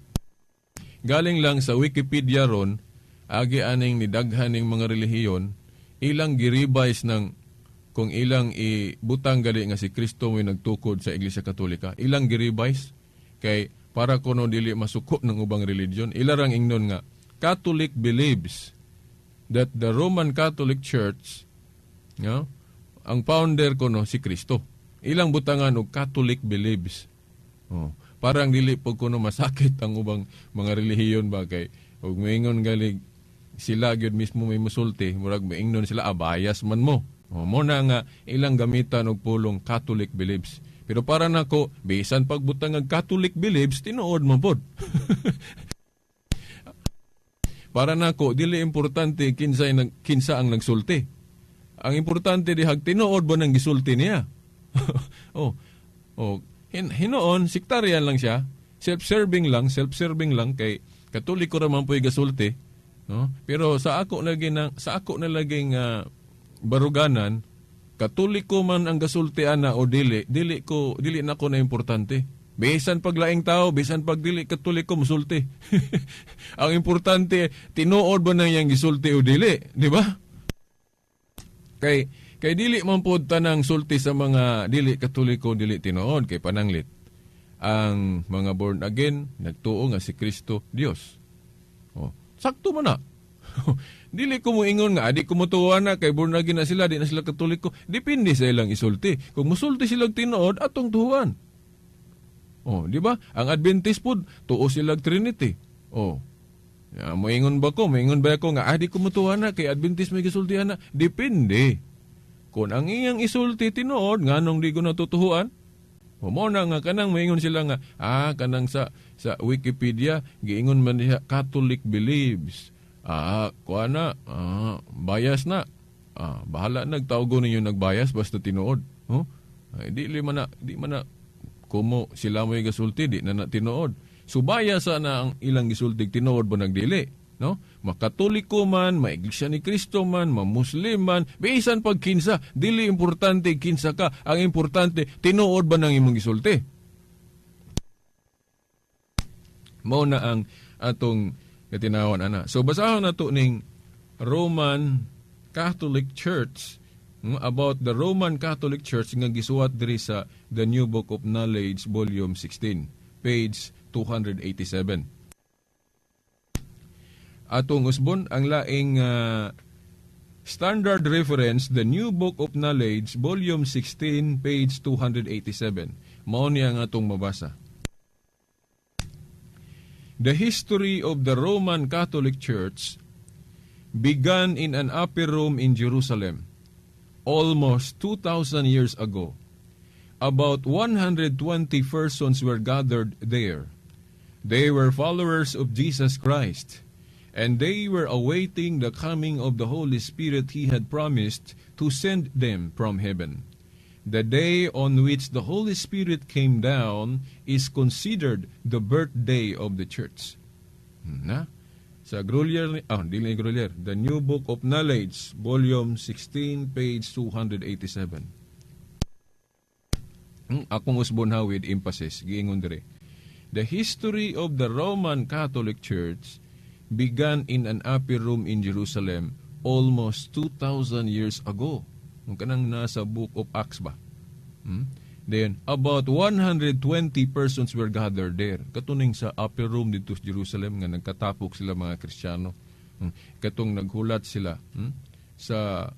Galing lang sa Wikipedia ron, agi aning nidaghan ning mga relihiyon, ilang gi-revise ng kung ilang ibutang gali nga si Kristo mo'y nagtukod sa Iglesia Katolika, ilang gi-revise kay para kuno dili masuko ng ubang religion, ilarang ingnon nga Catholic believes that the Roman Catholic Church, no, ang founder kuno si Kristo. Ilang butangan og Catholic believes. Oh, parang dili pag kuno masakit ang ubang mga relihiyon ba, kay ug moingon gali sila gyud mismo may musulti, murag maingnon sila, bias man mo. O, mo na nga ilang gamitan og pulong Catholic beliefs. Pero para nako, bisan pagbutang ang Catholic beliefs, tinuod man pod. Para nako, dili importante kinsa ang nagsulti. Ang importante dihag tinuod ba nang gisulti niya. Oh, hinuon sectarian lang siya, self-serving lang kay Katoliko ra man po'y gasulti, no? Pero sa ako na laging baruganan, Katoliko man ang gasulti ana o dili, dili na ko na importante. Bisan pag laing tao, bisan pag dili Katoliko musulti. Ang importante, tinuod ba nang iyang gisulti o dili, di ba? Kay kay dili man pod tanang sulti sa mga dili Katoliko dili tinuod, kay pananglit ang mga born again nagtuo nga si Kristo Dios. Oh, sakto man na. Dili ko moingon nga adi ko motuwa na kay born again na sila, di na sila Katoliko. Depende sa ilang isulti. Kung musulti sila tinuod, atong tuhuan. Oh, di ba? Ang Adventist pod tuo sila Trinity. Oh. Ya, moingon ba ko? Moingon ba ako nga di ko motuwa na kay Adventist may gisultihan na? Depende. Kung ang iyang isulti tinuod, nganong di ko natutuhuan? O mo na nga kanang moingon sila nga kanang sa Wikipedia giingon man diha Catholic beliefs. Kuha na, bias na. Bahala nagtawgo ninyo nagbias basta tinuod. Oh? Ay, di man na kumo sila mo'y gasulti di na tinuod. Subaya sa na ang ilang gisulti, tinuod ba nagdili, no? Makatoliko man, maiglesia ni Kristo man, ma-Muslim man, bisan pag kinsa, dili importante kinsa ka, ang importante tinuod ba nang imong gisulti. Mao na ang atong katinawan ana. So basahon nato ning Roman Catholic Church, about the Roman Catholic Church nga gisuwat diri sa The New Book of Knowledge, Volume 16, page 287. Atong usbon ang laing standard reference, The New Book of Knowledge, Volume 16, page 287. Mao niya ang atong mabasa. The history of the Roman Catholic Church began in an upper room in Jerusalem almost 2,000 years ago. About 120 persons were gathered there. They were followers of Jesus Christ, and they were awaiting the coming of the Holy Spirit He had promised to send them from heaven. The day on which the Holy Spirit came down is considered the birthday of the church. Na? Sa Grolier, dili Grolier, The New Book of Knowledge, Volume 16, page 287. Akong usbon ha with emphasis, giingon dire. The history of the Roman Catholic Church began in an upper room in Jerusalem almost 2,000 years ago. Kung kanang nasa Book of Acts ba? Then, about 120 persons were gathered there. Katuning sa upper room dito sa Jerusalem nga nagkatapok sila mga Kristiyano. Katong naghulat sila sa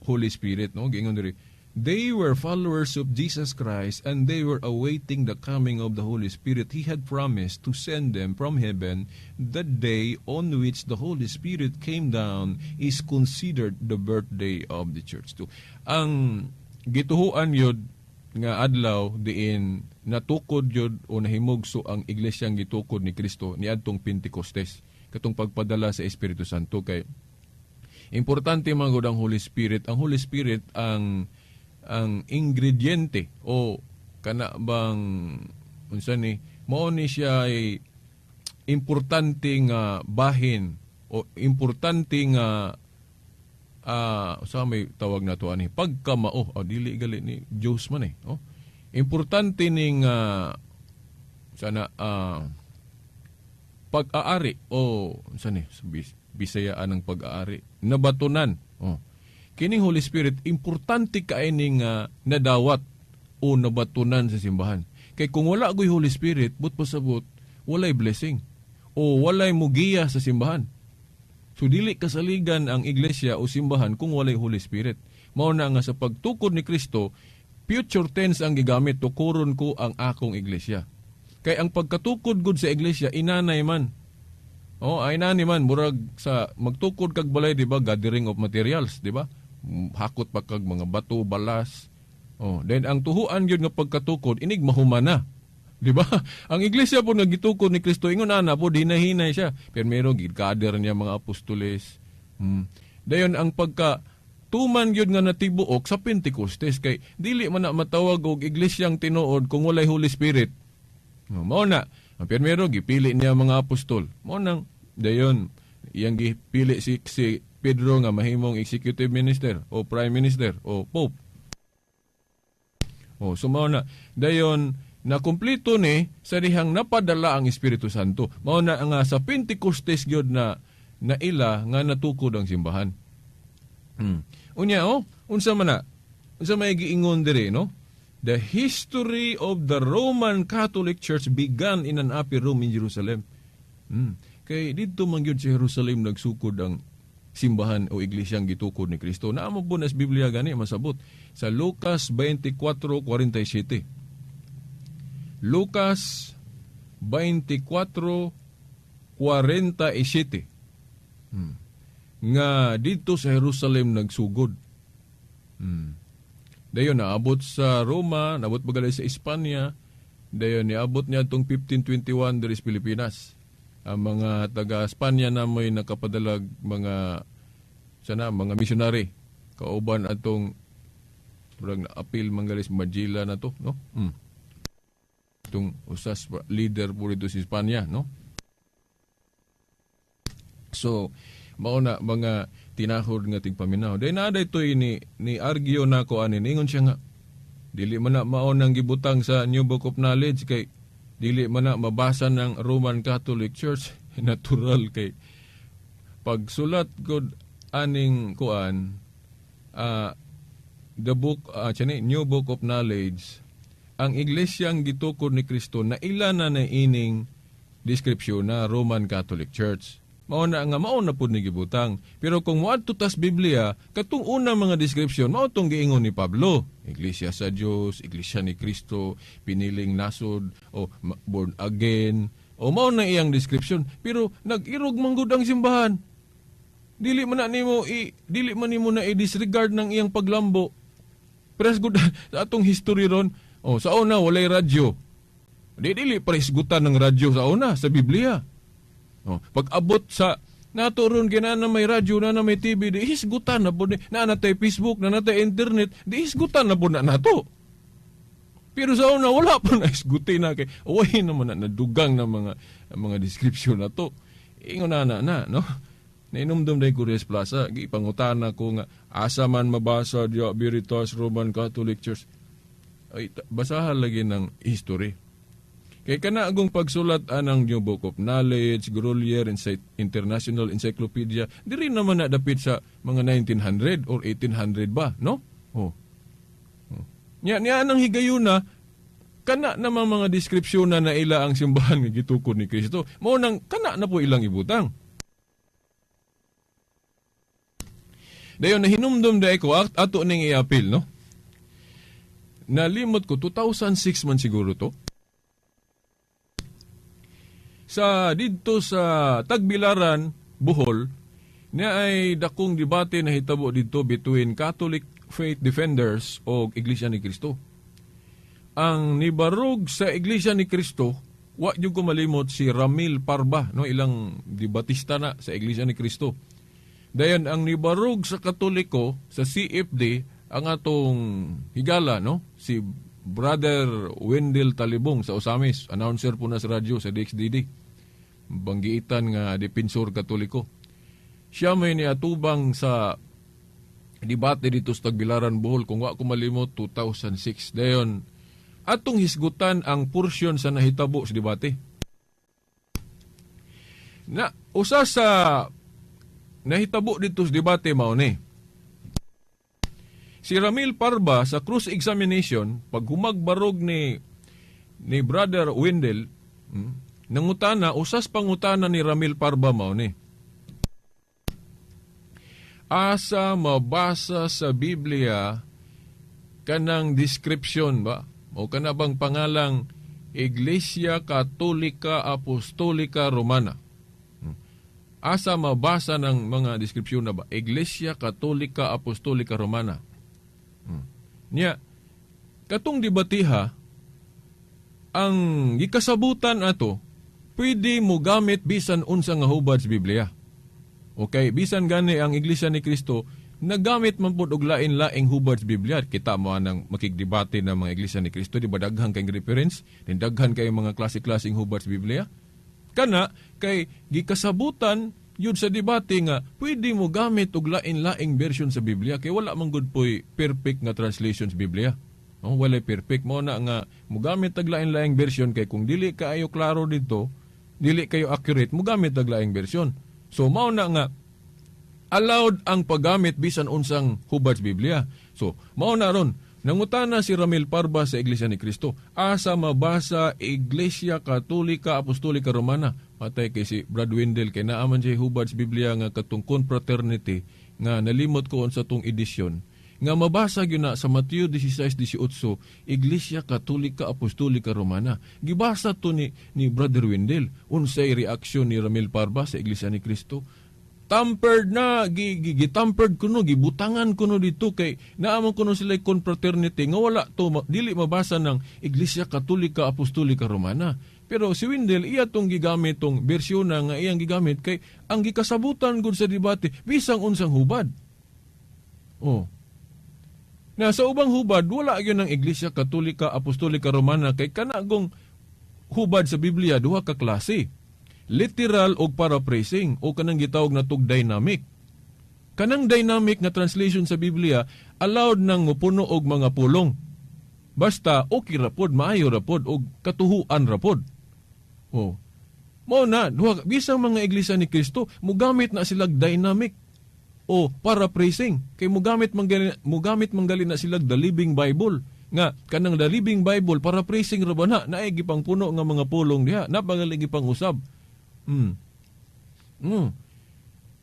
Holy Spirit. No? Giingon diri, they were followers of Jesus Christ and they were awaiting the coming of the Holy Spirit He had promised to send them from heaven. The day on which the Holy Spirit came down is considered the birthday of the church. So, ang gituhuan yun nga adlaw diin natukod yun o nahimugso ang iglesyang gitukod ni Kristo niadtong Pentecostes, katong pagpadala sa Espiritu Santo, kay importante man gud ang Holy Spirit. Ang Holy Spirit ang ingrediente o kana bang unsa ni, mao ni siya ay importante nga bahin o importante nga sa may tawag na to ani pagkamao o dili gali ni Diyos man eh, oh. Importante ning sana pag-aari o unsa ni Bisayaan ang pag-aari, nabatunan, oh. Kining Holy Spirit importante kay ning nadawat o nabatunan sa simbahan, kay kung wala goy Holy Spirit, but pasabot walay blessing o walay mugiya sa simbahan. So dili kasaligan ang iglesia o simbahan kung walay Holy Spirit. Mao na nga sa pagtukod ni Kristo, future tense ang gigamit, tukuron ko ang akong iglesia. Kay ang pagkatukod gud sa iglesia inanay man. Oh, ay nani man murag sa magtukod kag balay, di ba, gathering of materials, di ba? Hakot pa kag mga bato, balas. Oh, then ang tuhuan gyud nga pagkatukod inig mahuman na. Di ba? Ang iglesia po nga gitukod ni Kristo ingon ana po dinahinay siya. Pero meron gid-gather niya mga apostoles. Dayon ang pagka tuman gyud nga natibuok sa Pentecostes kay dili man na matawag og iglesyang tinuod kung walay Holy Spirit. No, mao na. Ang primero gipili niya mga apostol. Mao nang dayon iyang gipili si Pedro nga mahimong executive minister o prime minister o pope. O so mao na dayon na kumpleto ni sa dihang napadala ang Espiritu Santo. Mao na nga sa Pentecostes gyud na naila nga natukod ang simbahan. Unya oh, unsa man na? Unsa may giingon diri, no? The history of the Roman Catholic Church began in an upper room in Jerusalem. Kay didto man gyud sa Jerusalem nagsukod ang simbahan o iglesyang gitukod ni Kristo. Naa mo po na sa Biblia gani masabot sa Lucas 24:47. Lucas 24:47. Nga didto sa Jerusalem nagsugod. Dayon naabot sa Roma, naabot pa gali sa Espanya, dayon niabot niya itong 1521 diri sa Pilipinas. Ang mga taga Espanya na may nakapadalag mga sana mga missionary kauban atong murag naapil manggalis Majilla na to, no? Itong usas leader po rito sa Espanya, no? So, mao na mga tinahod nga tigpaminaw. Dahil naa ito'y ni argue na ko ani ningon siya nga dili man na mao nang gibutang sa New Book of Knowledge kay dili man na mabasa ng Roman Catholic Church. Natural kay pagsulat god aning kuan, the book, chani, New Book of Knowledge, ang iglesyang gitukod ni Kristo na ila na na ining description na Roman Catholic Church. Mao na nga mao na pud ni gibutang. Pero kung moadto tas Biblia, katong unang mga description mao tong giingon ni Pablo. Iglesia sa Dios, Iglesia ni Kristo, piniling nasod o born again. O mao na iyang description. Pero nag-irog man gud ang simbahan. Dili man nimo na i-disregard ng iyang paglambo. Pres gud sa atong history ron. Oh, sa una walay radyo. Di dili pahisgutan ng radyo sa una sa Biblia. Oh, pag abot sa nato ron kina na may radyo na na may TV, di hisgutan na po ni na natay Facebook, na natay internet, di hisgutan na po na nato. Pero sa una wala pa na hisgutin na kay uy naman na nadugang na mga description na to. Ingon na na na no. Nainumdum day Correas Plaza, gipangutana ko nga asa man mabasa diya Veritas Roman Catholic Church. Ay, basahan lagi ng history. Kay kana agong pagsulat anang New Book of Knowledge, Grolier, International Encyclopedia, diri naman na dapit sa mga 1900 or 1800 ba, no? Oh. Oh. Nya niya anang higayuna kana naman mga deskripsyon na naila ang simbahan nga gitukod ni Kristo. Mao nang kana na po ilang ibutang. Dayon nahinumdum day ko ato ning iapil, no? Nalimot ko 2006 man siguro to. Sa didto sa Tagbilaran, Bohol, niya ay dakong debate na hitabo didto between Catholic Faith Defenders o Iglesia ni Cristo. Ang nibarog sa Iglesia ni Cristo, wa jud ko malimot si Ramil Parba, no, ilang debatista na sa Iglesia ni Cristo. Dayon ang nibarog sa Katoliko sa CFD ang atong higala, no, si Brother Wendell Talibong sa Osamis, announcer po na sa radyo sa DXDD. Banggiitan nga defensor Katoliko. Siya may niatubang sa debate dito sa Tagbilaran, Bohol, kung wa ko malimot 2006. Dayon atong hisgutan ang porsyon sa nahitabo sa debate. Na usa sa nahitabo dito sa debate mao ni si Ramil Parba sa cross examination, pag humagbarog ni Brother Wendell, nangutana, usas pangutana ni Ramil Parba mao ni. Asa mabasa sa Biblia kanang description ba? O kana bang pangalang Iglesia Katolika Apostolika Romana? Asa mabasa ng mga deskripsyon na ba? Iglesia Katolika Apostolika Romana. Niya, katong debatiha, ang gikasabutan ato, pwede mo gamit bisan unsa nga hubad sa Biblia. Okay, bisan gani ang Iglesia ni Cristo nagamit man pud og lain-laing hubad sa Biblia. Kita mo anang makigdebate ng mga Iglesia ni Cristo, di ba daghan kay reference, din daghan kay mga klase-klaseng hubad sa Biblia. Kana kay gikasabutan yun sa debate nga pwede mo gamit og lain-laing version sa Biblia kay wala man gud poy perfect nga translation sa Biblia. Oh, walay perfect mo na nga mogamit og lain-laing version kay kung dili kaayo klaro dito, dili kayo accurate, mogamit og laing version. So mao na nga allowed ang paggamit bisan unsang hubad sa Biblia. So mao na ron, nangutana si Ramil Parba sa Iglesia ni Cristo, asa mabasa Iglesia Katolika Apostolika Romana? Patay kay si Brad Wendell kay naa man siya hubad sa Biblia nga katong confraternity nga nalimot ko unsa tong edisyon nga mabasa gyud na sa Mateo 16:18, Iglesia Katolika Apostolika Romana. Gibasa to ni Brother Wendell. Unsay reaksyon ni Ramil Parba sa Iglesia ni Cristo? Tampered na, gitampered kuno, gibutangan kuno dito kay naamon kuno sila confraternity nga wala to dili mabasa ng Iglesia Katolika Apostolika Romana. Pero si Wendell iya tong gigamit tong bersyon na nga iyang gigamit kay ang gikasabutan gud sa debate bisang unsang hubad. Oh. Na sa ubang hubad wala gyud ng Iglesia Katolika Apostolika Romana kay kanagong hubad sa Biblia duha ka klase. Literal og paraphrasing o kanang gitawag na tog dynamic. Kanang dynamic nga translation sa Biblia allowed nang mupuno og mga pulong. Basta okay ra pod, maayo ra pod og katuhuan ra pod. Oh. Mao na duha bisang mga iglesia ni Kristo mugamit na sila dynamic o paraphrasing kay mugamit man gali na sila the Living Bible nga kanang the Living Bible paraphrasing ra ba na naay gipangpuno nga mga pulong diha napagali gipang-usab.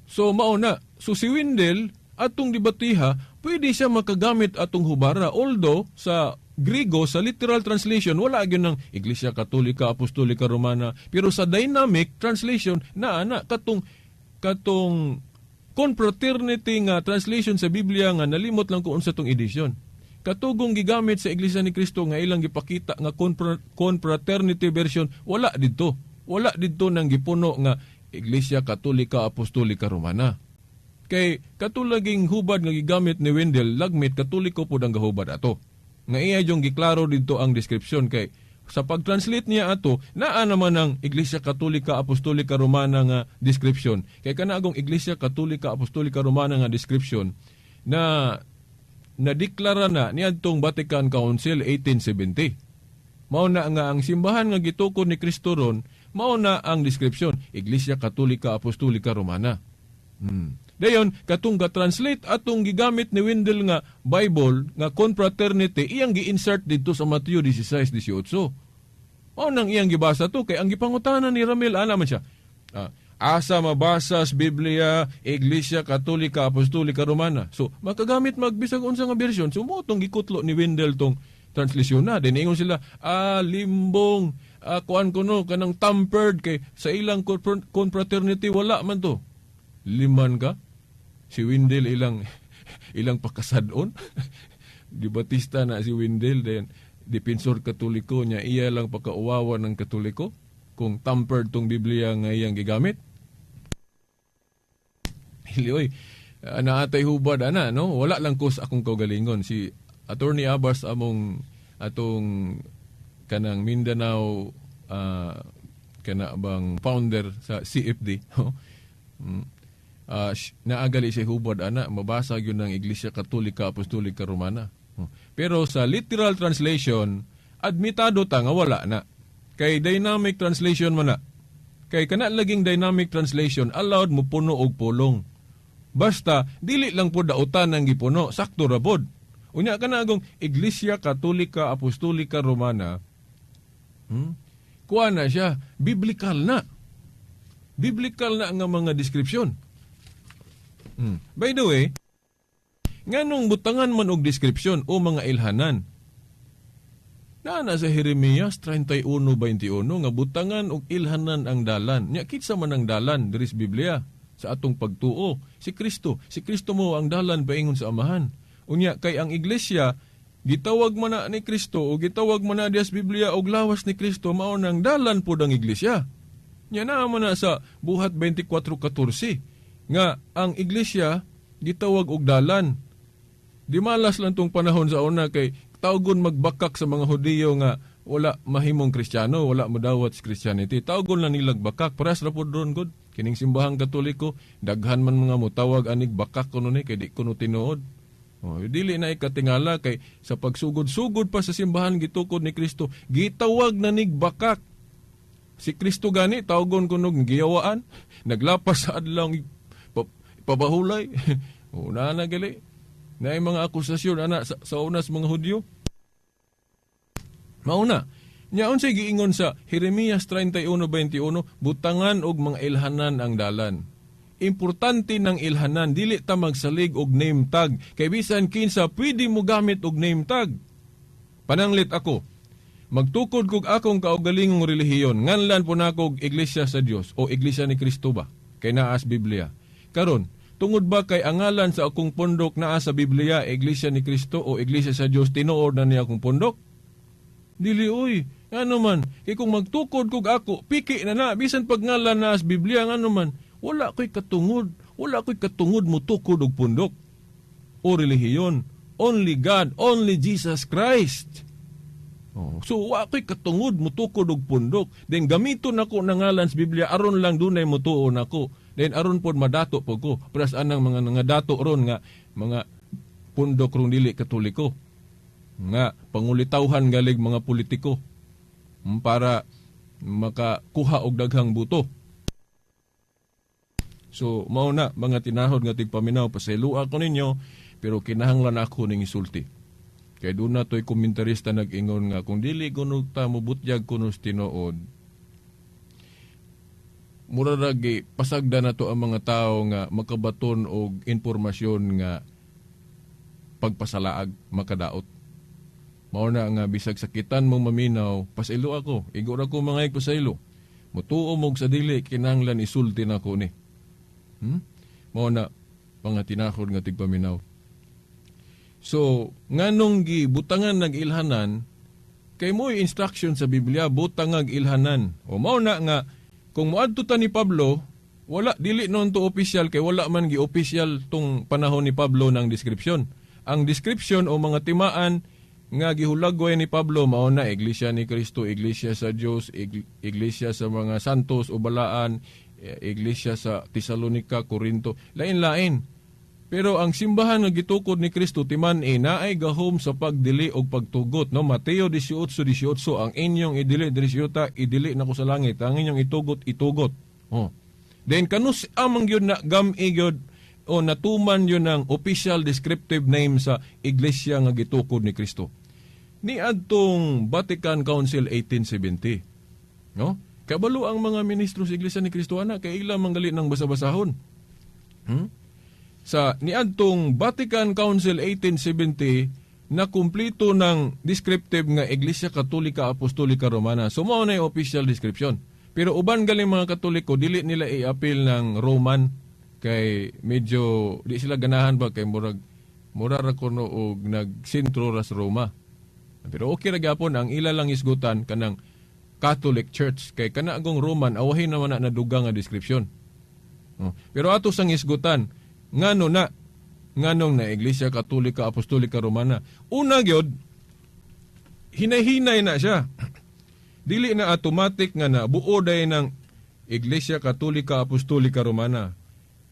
So mao na. So si Wendell atong debatiha pwede siya makagamit atong hubara, although sa Grigo, sa literal translation wala gyud ng Iglesia Katolika Apostolika Romana, pero sa dynamic translation naa na katong confraternity nga translation sa Biblia nga nalimot lang ko unsa tong edisyon. Katugong gigamit sa Iglesia ni Cristo nga ilang gipakita nga confraternity version, wala didto. Wala didto nang gipuno nga Iglesia Katolika Apostolika Romana. Kay katulaging hubad nga gigamit ni Wendell, lagmit Katoliko pud ang gahubad ato. Nga iya yung giklaro didto ang description kay sa pag-translate niya ato, naa naman ang Iglesia Katolika Apostolika Romana nga description. Kay kanagong Iglesia Katolika Apostolika Romana nga description na nadeklara na niadtong Vatican Council 1870. Mao na nga ang simbahan nga gitukod ni Kristo ron, mao na ang description, Iglesia Katolika Apostolika Romana. Dayon katong ga-translate atong gigamit ni Wendell nga Bible nga confraternity iyang gi-insert didto sa Mateo 16:18. Mao nang iyang gibasa to kay ang gipangutana ni Ramil ana man siya. Asa mabasa sa Biblia Iglesia Katolika Apostolika Romana. So makagamit magbisag unsa nga version. So mo tong gikutlo ni Wendell tong translation na. Then ingon sila, limbong, kuan kuno kanang tampered kay sa ilang confraternity wala man to. Liman ka? Si Wendell ilang pakasadon. Di Batista na si Wendell, then defensor Katoliko niya, iya lang pakauwawa ng Katoliko kung tampered tong Biblia nga iyang gigamit. Hili oy, naatay hubad ana no, wala lang ko sa akong kaugalingon. Si Attorney Abbas among atong kanang Mindanao kana bang founder sa CFD. Naagali siya hubad ana, mabasa gyud ng Iglesia Katolika Apostolika Romana. Pero sa literal translation, admitado ta nga wala na. Kay dynamic translation man na. Kay kana laging dynamic translation allowed mo puno og pulong. Basta dili lang po dautan ang gipuno, sakto ra pod. Unya kana agong Iglesia Katolika Apostolika Romana, kuha na siya, biblical na. Biblical na nga mga description. By the way, nganong butangan man og description o mga ilhanan? Naa na sa Jeremias 31:21 nga butangan og ilhanan ang dalan. Nya kinsa man ang dalan diri sa Biblia sa atong pagtuo? Si Kristo. Si Kristo mo ang dalan paingon sa Amahan. Unya kay ang iglesia gitawag man na ni Kristo o gitawag man na diya sa Biblia og lawas ni Kristo, mao nang dalan pod ang iglesia. Nya naa man na sa Buhat 24:14 nga ang iglesia gitawag og dalan. Di malas lang tong panahon sa una kay tawgon magbakak sa mga Hudiyo nga wala mahimong Kristiyano, wala modawat sa Christianity. Tawgon lang nilag bakak, paras ra pod ron gud. Kining simbahang Katoliko, daghan man mga motawag anig bakak kuno ni kay di kuno tinuod. Oh, dili na ikatingala kay sa pagsugod-sugod pa sa simbahan gitukod ni Kristo, gitawag na nig bakak. Si Kristo gani tawgon kuno giyawaan, naglapas sa adlaw pabahulay. Una na gali. Naay mga akusasyon ana sa unas mga Hudyo. Mauna. Nya unsay giingon sa Jeremias 31:21, butangan og mga ilhanan ang dalan. Importante ng ilhanan, dili ta magsalig og name tag. Kay bisan kinsa pwede mo gamit og name tag. Pananglit ako, magtukod kog akong kaugalingong relihiyon, nganlan po nako og Iglesia sa Dios o Iglesia ni Kristo ba? Kay naa sa Biblia. Karon, tungod ba kay ang ngalan sa akong pondok naa sa Biblia, Iglesia ni Kristo o Iglesia sa Dios, tinuod na niya akong pondok? Dili oy. Ngano man, kay kung magtukod kog ako, piki na na, bisan pag ngalan na sa Biblia, ngano man, wala ko'y katungod, wala ko'y katungod mo tukod og pundok o relihiyon. Only God, only Jesus Christ. Oh, so wa ko'y katungod mo tukod og pundok. Then gamiton nako na ngalan sa Biblia aron lang dunay motuo nako. Then aron pod madato pod ko. Pras anang mga nga dato ron nga mga pundok rong dili Katoliko. Nga pangulitawhan galig mga politiko para makakuha og daghang buto. So mao na mga tinahod nga tigpaminaw, pasayloa ko ninyo pero kinahanglan ako ning isulti. Kay doon na to'y komentarista nag-ingon nga kung dili kuno ta mobutyag kuno sa tinuod, mura ra gi pasagda na to ang mga tao nga makabaton og impormasyon nga pagpasalaag makadaot. Mao na nga bisag sakitan mo maminaw, pasaylo ako, igo ra ko mga pasaylo. Mutuo mo sa dili, kinahanglan isulti na ko ni. Mao na mga tinahod nga tigpaminaw. So, nganong gibutangan nag ilhanan, kay mo'y instruction sa Biblia, butangag ilhanan. O mao na nga kung moadto ta ni Pablo, wala dili noon to official kay wala man gi-official tong panahon ni Pablo ng description. Ang description o mga timaan nga gihulagway ni Pablo mao na Iglesia ni Kristo, Iglesia sa Dios, Iglesia sa mga santos o balaan, Iglesia sa Tesalonica, Corinto, lain-lain. Pero ang simbahan nga gitukod ni Kristo timan e naay gahom sa pagdili og pagtugot, no? Mateo 18:18, ang inyong idili diri sa yuta, idili nako sa langit, ang inyong itugot, itugot. Oh. Then kanus amang gyud na gam-i gyud o natuman yun ang official descriptive name sa iglesia nga gitukod ni Kristo niadtong Vatican Council 1870, no? Kabalo ang mga ministro sa Iglesia ni Kristo ana kay ila manggali ng basa-basahon. Sa niadtong Vatican Council 1870 na kumplito ng descriptive nga Iglesia Katolika Apostolika Romana. So mao na yung official description. Pero uban galing mga Katoliko dili nila i-appeal ng Roman kay medyo di sila ganahan ba kay murag mura ra kuno og nagsentro ra sa Roma. Pero okay ra gyapon, ang ila lang isgutan kanang Catholic Church kay kana agong Roman awahin naman na nadugang nga description. Oh. Pero ato sang isgutan ngano na nganong na Iglesia Katolika Apostolika Romana. Una gyud, hinay-hinay na siya. Dili na automatic nga na buo day ng Iglesia Katolika Apostolika Romana.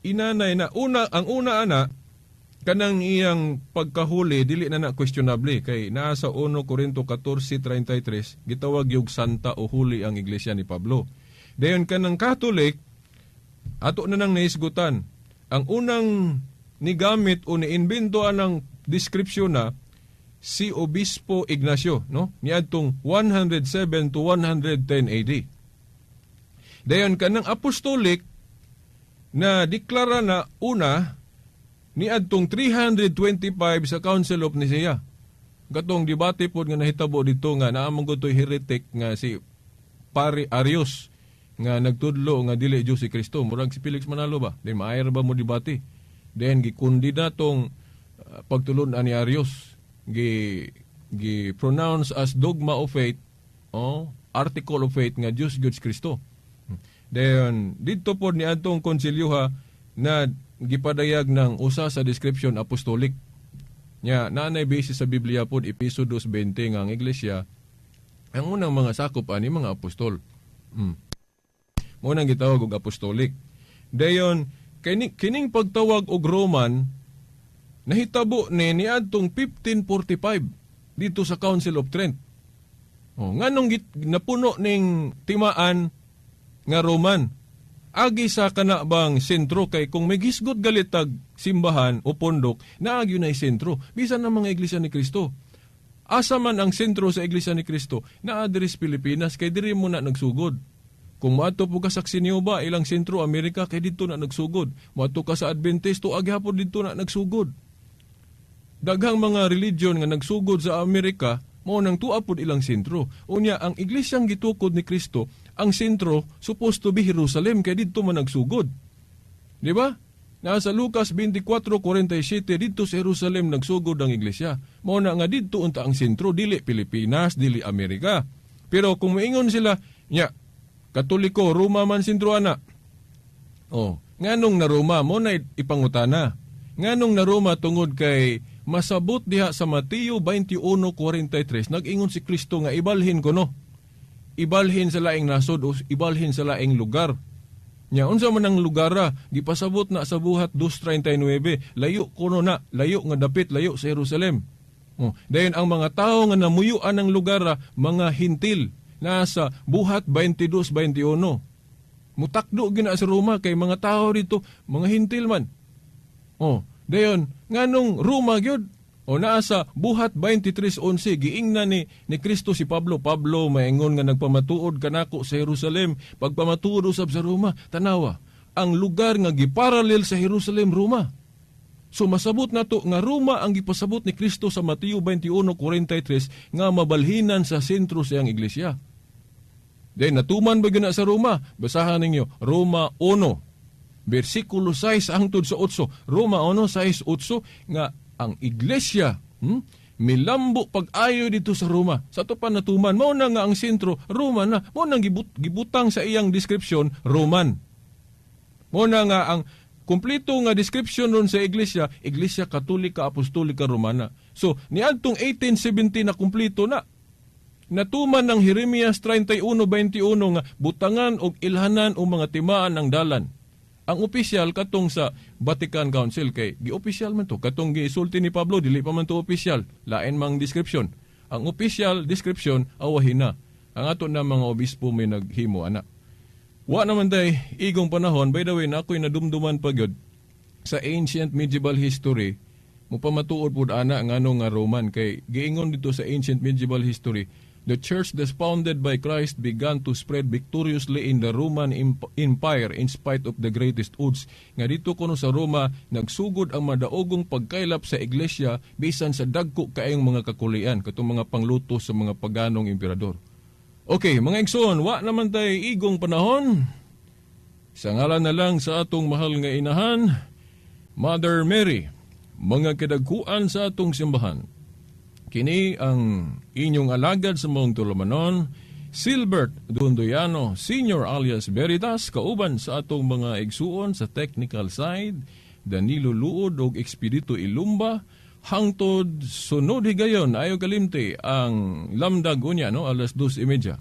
Inanay na una ang una ana kanang iyang pagkahuli dili na na questionable kay naa sa 1 Corinto 14:33 gitawag yung santa o huli ang iglesia ni Pablo. Dayon kanang Catholic ato na nang naisgutan. Ang unang nigamit o niimbento anang description na si Obispo Ignacio, no, niadtong 107 to 110 AD. Dayon kanang apostolic na deklara na una niadtong 325 sa Council of Nicaea. Katong debate pod nga nahitabo dito nga naa man gud to'y heretic nga si Pare Arius nga nagtudlo nga dili Diyos si Kristo. Murag si Felix Manalo ba? Then maayo ba mo debate? Then gikundi na tong pagtulon ni Arius, gi gi pronounce as dogma of faith, oh, article of faith nga Diyos gyud si Kristo. Then didto pod ni adtong konsilyoha na gipadayag ng usa sa description, apostolic. Nya naanay basis sa Biblia pod, Epeso 2:20, nga ang iglesia ang unang mga sakop ani mga apostol. Mo nang gitawag og apostolic. Dayon kining pagtawag og Roman nahitabo ni niadtong 1545 dito sa Council of Trent. Oh, nganong napuno ning timaan nga Roman? Agi sa kana bang sentro, kay kung may gisgot galitag simbahan o pondok, naagyo na sentro bisan ang mga Iglesia ni Cristo. Asa man ang sentro sa Iglesia ni Cristo? Naa diri sa Pilipinas, kay diri mo na nagsugod. Kung moadto po ka sa Saksinyo ba, ilang sentro Amerika, kay didto na nagsugod. Moadto ka sa Adventist, agi hapon didto na nagsugod. Daghang mga religion nga nagsugod sa Amerika, mao nang tuwa pod ilang sentro. Unya ang iglesyang gitukod ni Kristo, ang sentro supposed to be Jerusalem, kay didto man nagsugod. Di ba? Nasa Lucas 24:47, didto sa Jerusalem nagsugod ang iglesia. Mao na nga didto unta ang sentro, dili Pilipinas, dili Amerika. Pero kung moingon sila, nya Katoliko, Roma man sentro ana. Oh, nganong na Roma mo na ipangutana? Nganong na Roma? Tungod kay masabot diha sa Mateo 21:43, nag-ingon si Kristo nga ibalhin ko no. Ibalhin sa laing nasod o ibalhin sa laing lugar. Nya unsa man ang lugar ra? Gipasabot na sa Buhat 2:39, layo kuno na, layo nga dapit, layo sa Jerusalem. Oh, dayon ang mga tawo nga namuyuan ng lugar ra, mga Hentil, nasa Buhat 22:21. Mutakdo gina sa Roma kay mga tao dito, mga Hentil man. Oh, dayon nganong Roma gyud? O naa sa Buhat 23:11, giingnan ni Kristo si Pablo, "Pablo, maingon nga nagpamatuod kanako sa Jerusalem, pagpamatuod usab sa Roma." Tanawa, ang lugar nga giparallel sa Jerusalem, Roma. So masabot nato nga Roma ang gipasabot ni Kristo sa Mateo 21:43 nga mabalhinan sa sentro sa iyang iglesia. Then natuman ba gyud na sa Roma? Basahan ninyo Roma 1 bersikulo 6 hangtod sa 8. Roma 1, 6, 8 nga ang iglesia milambo pag-ayo dito sa Roma. Sa ato pa natuman, mao na nga ang sentro Roma na, mao nang gibutang sa iyang description Roman. Mao na nga ang kumpleto nga description ron sa iglesia, Iglesia Katolika Apostolika Romana. So, niadtong 1870 na kumpleto na. Natuman ng Jeremias 31:21 nga butangan og ilhanan o mga timaan ang dalan. Ang opisyal katong sa Vatican Council, kay gi-opisyal man to, katong gisulti ni Pablo dili pa man to opisyal, lain mang description. Ang official description awahin na. Ang ato na mga obispo may naghimo ana. Wa naman tay igong panahon. By the way, na ako'y nadumduman pa gyud sa ancient medieval history, mupamatuod pud ana ngano nga Roman, kay giingon dito sa ancient medieval history, the church that founded by Christ began to spread victoriously in the Roman Empire in spite of the greatest odds. Nga dito kuno sa Roma nagsugod ang madaogong pagkaylap sa iglesia bisan sa dagko kaayong mga kakulian, katong mga pangluto sa mga paganong emperador. Okay, mga igsoon, wa naman tay igong panahon. Sa ngalan na lang sa atong mahal nga inahan, Mother Mary, mga kadagkuan sa atong simbahan. Kini ang inyong alagad sa maong tulumanon, Silbert Dundoyano Senior alias Veritas, kauban sa atong mga igsuon sa technical side, Danilo Luod og Expedito Ilumba, hangtod sunod higayon, ayo kalimti ang lamdag unya, no, alas 2:30.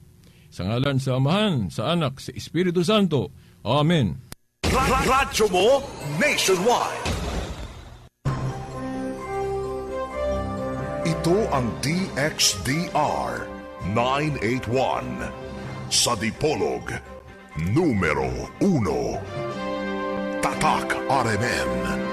Sa ngalan sa Amahan, sa Anak, sa Espiritu Santo. Amen. Radyo mo nationwide. Ito ang DXDR 981 sa Dipolog, numero 1. Tatak RMN.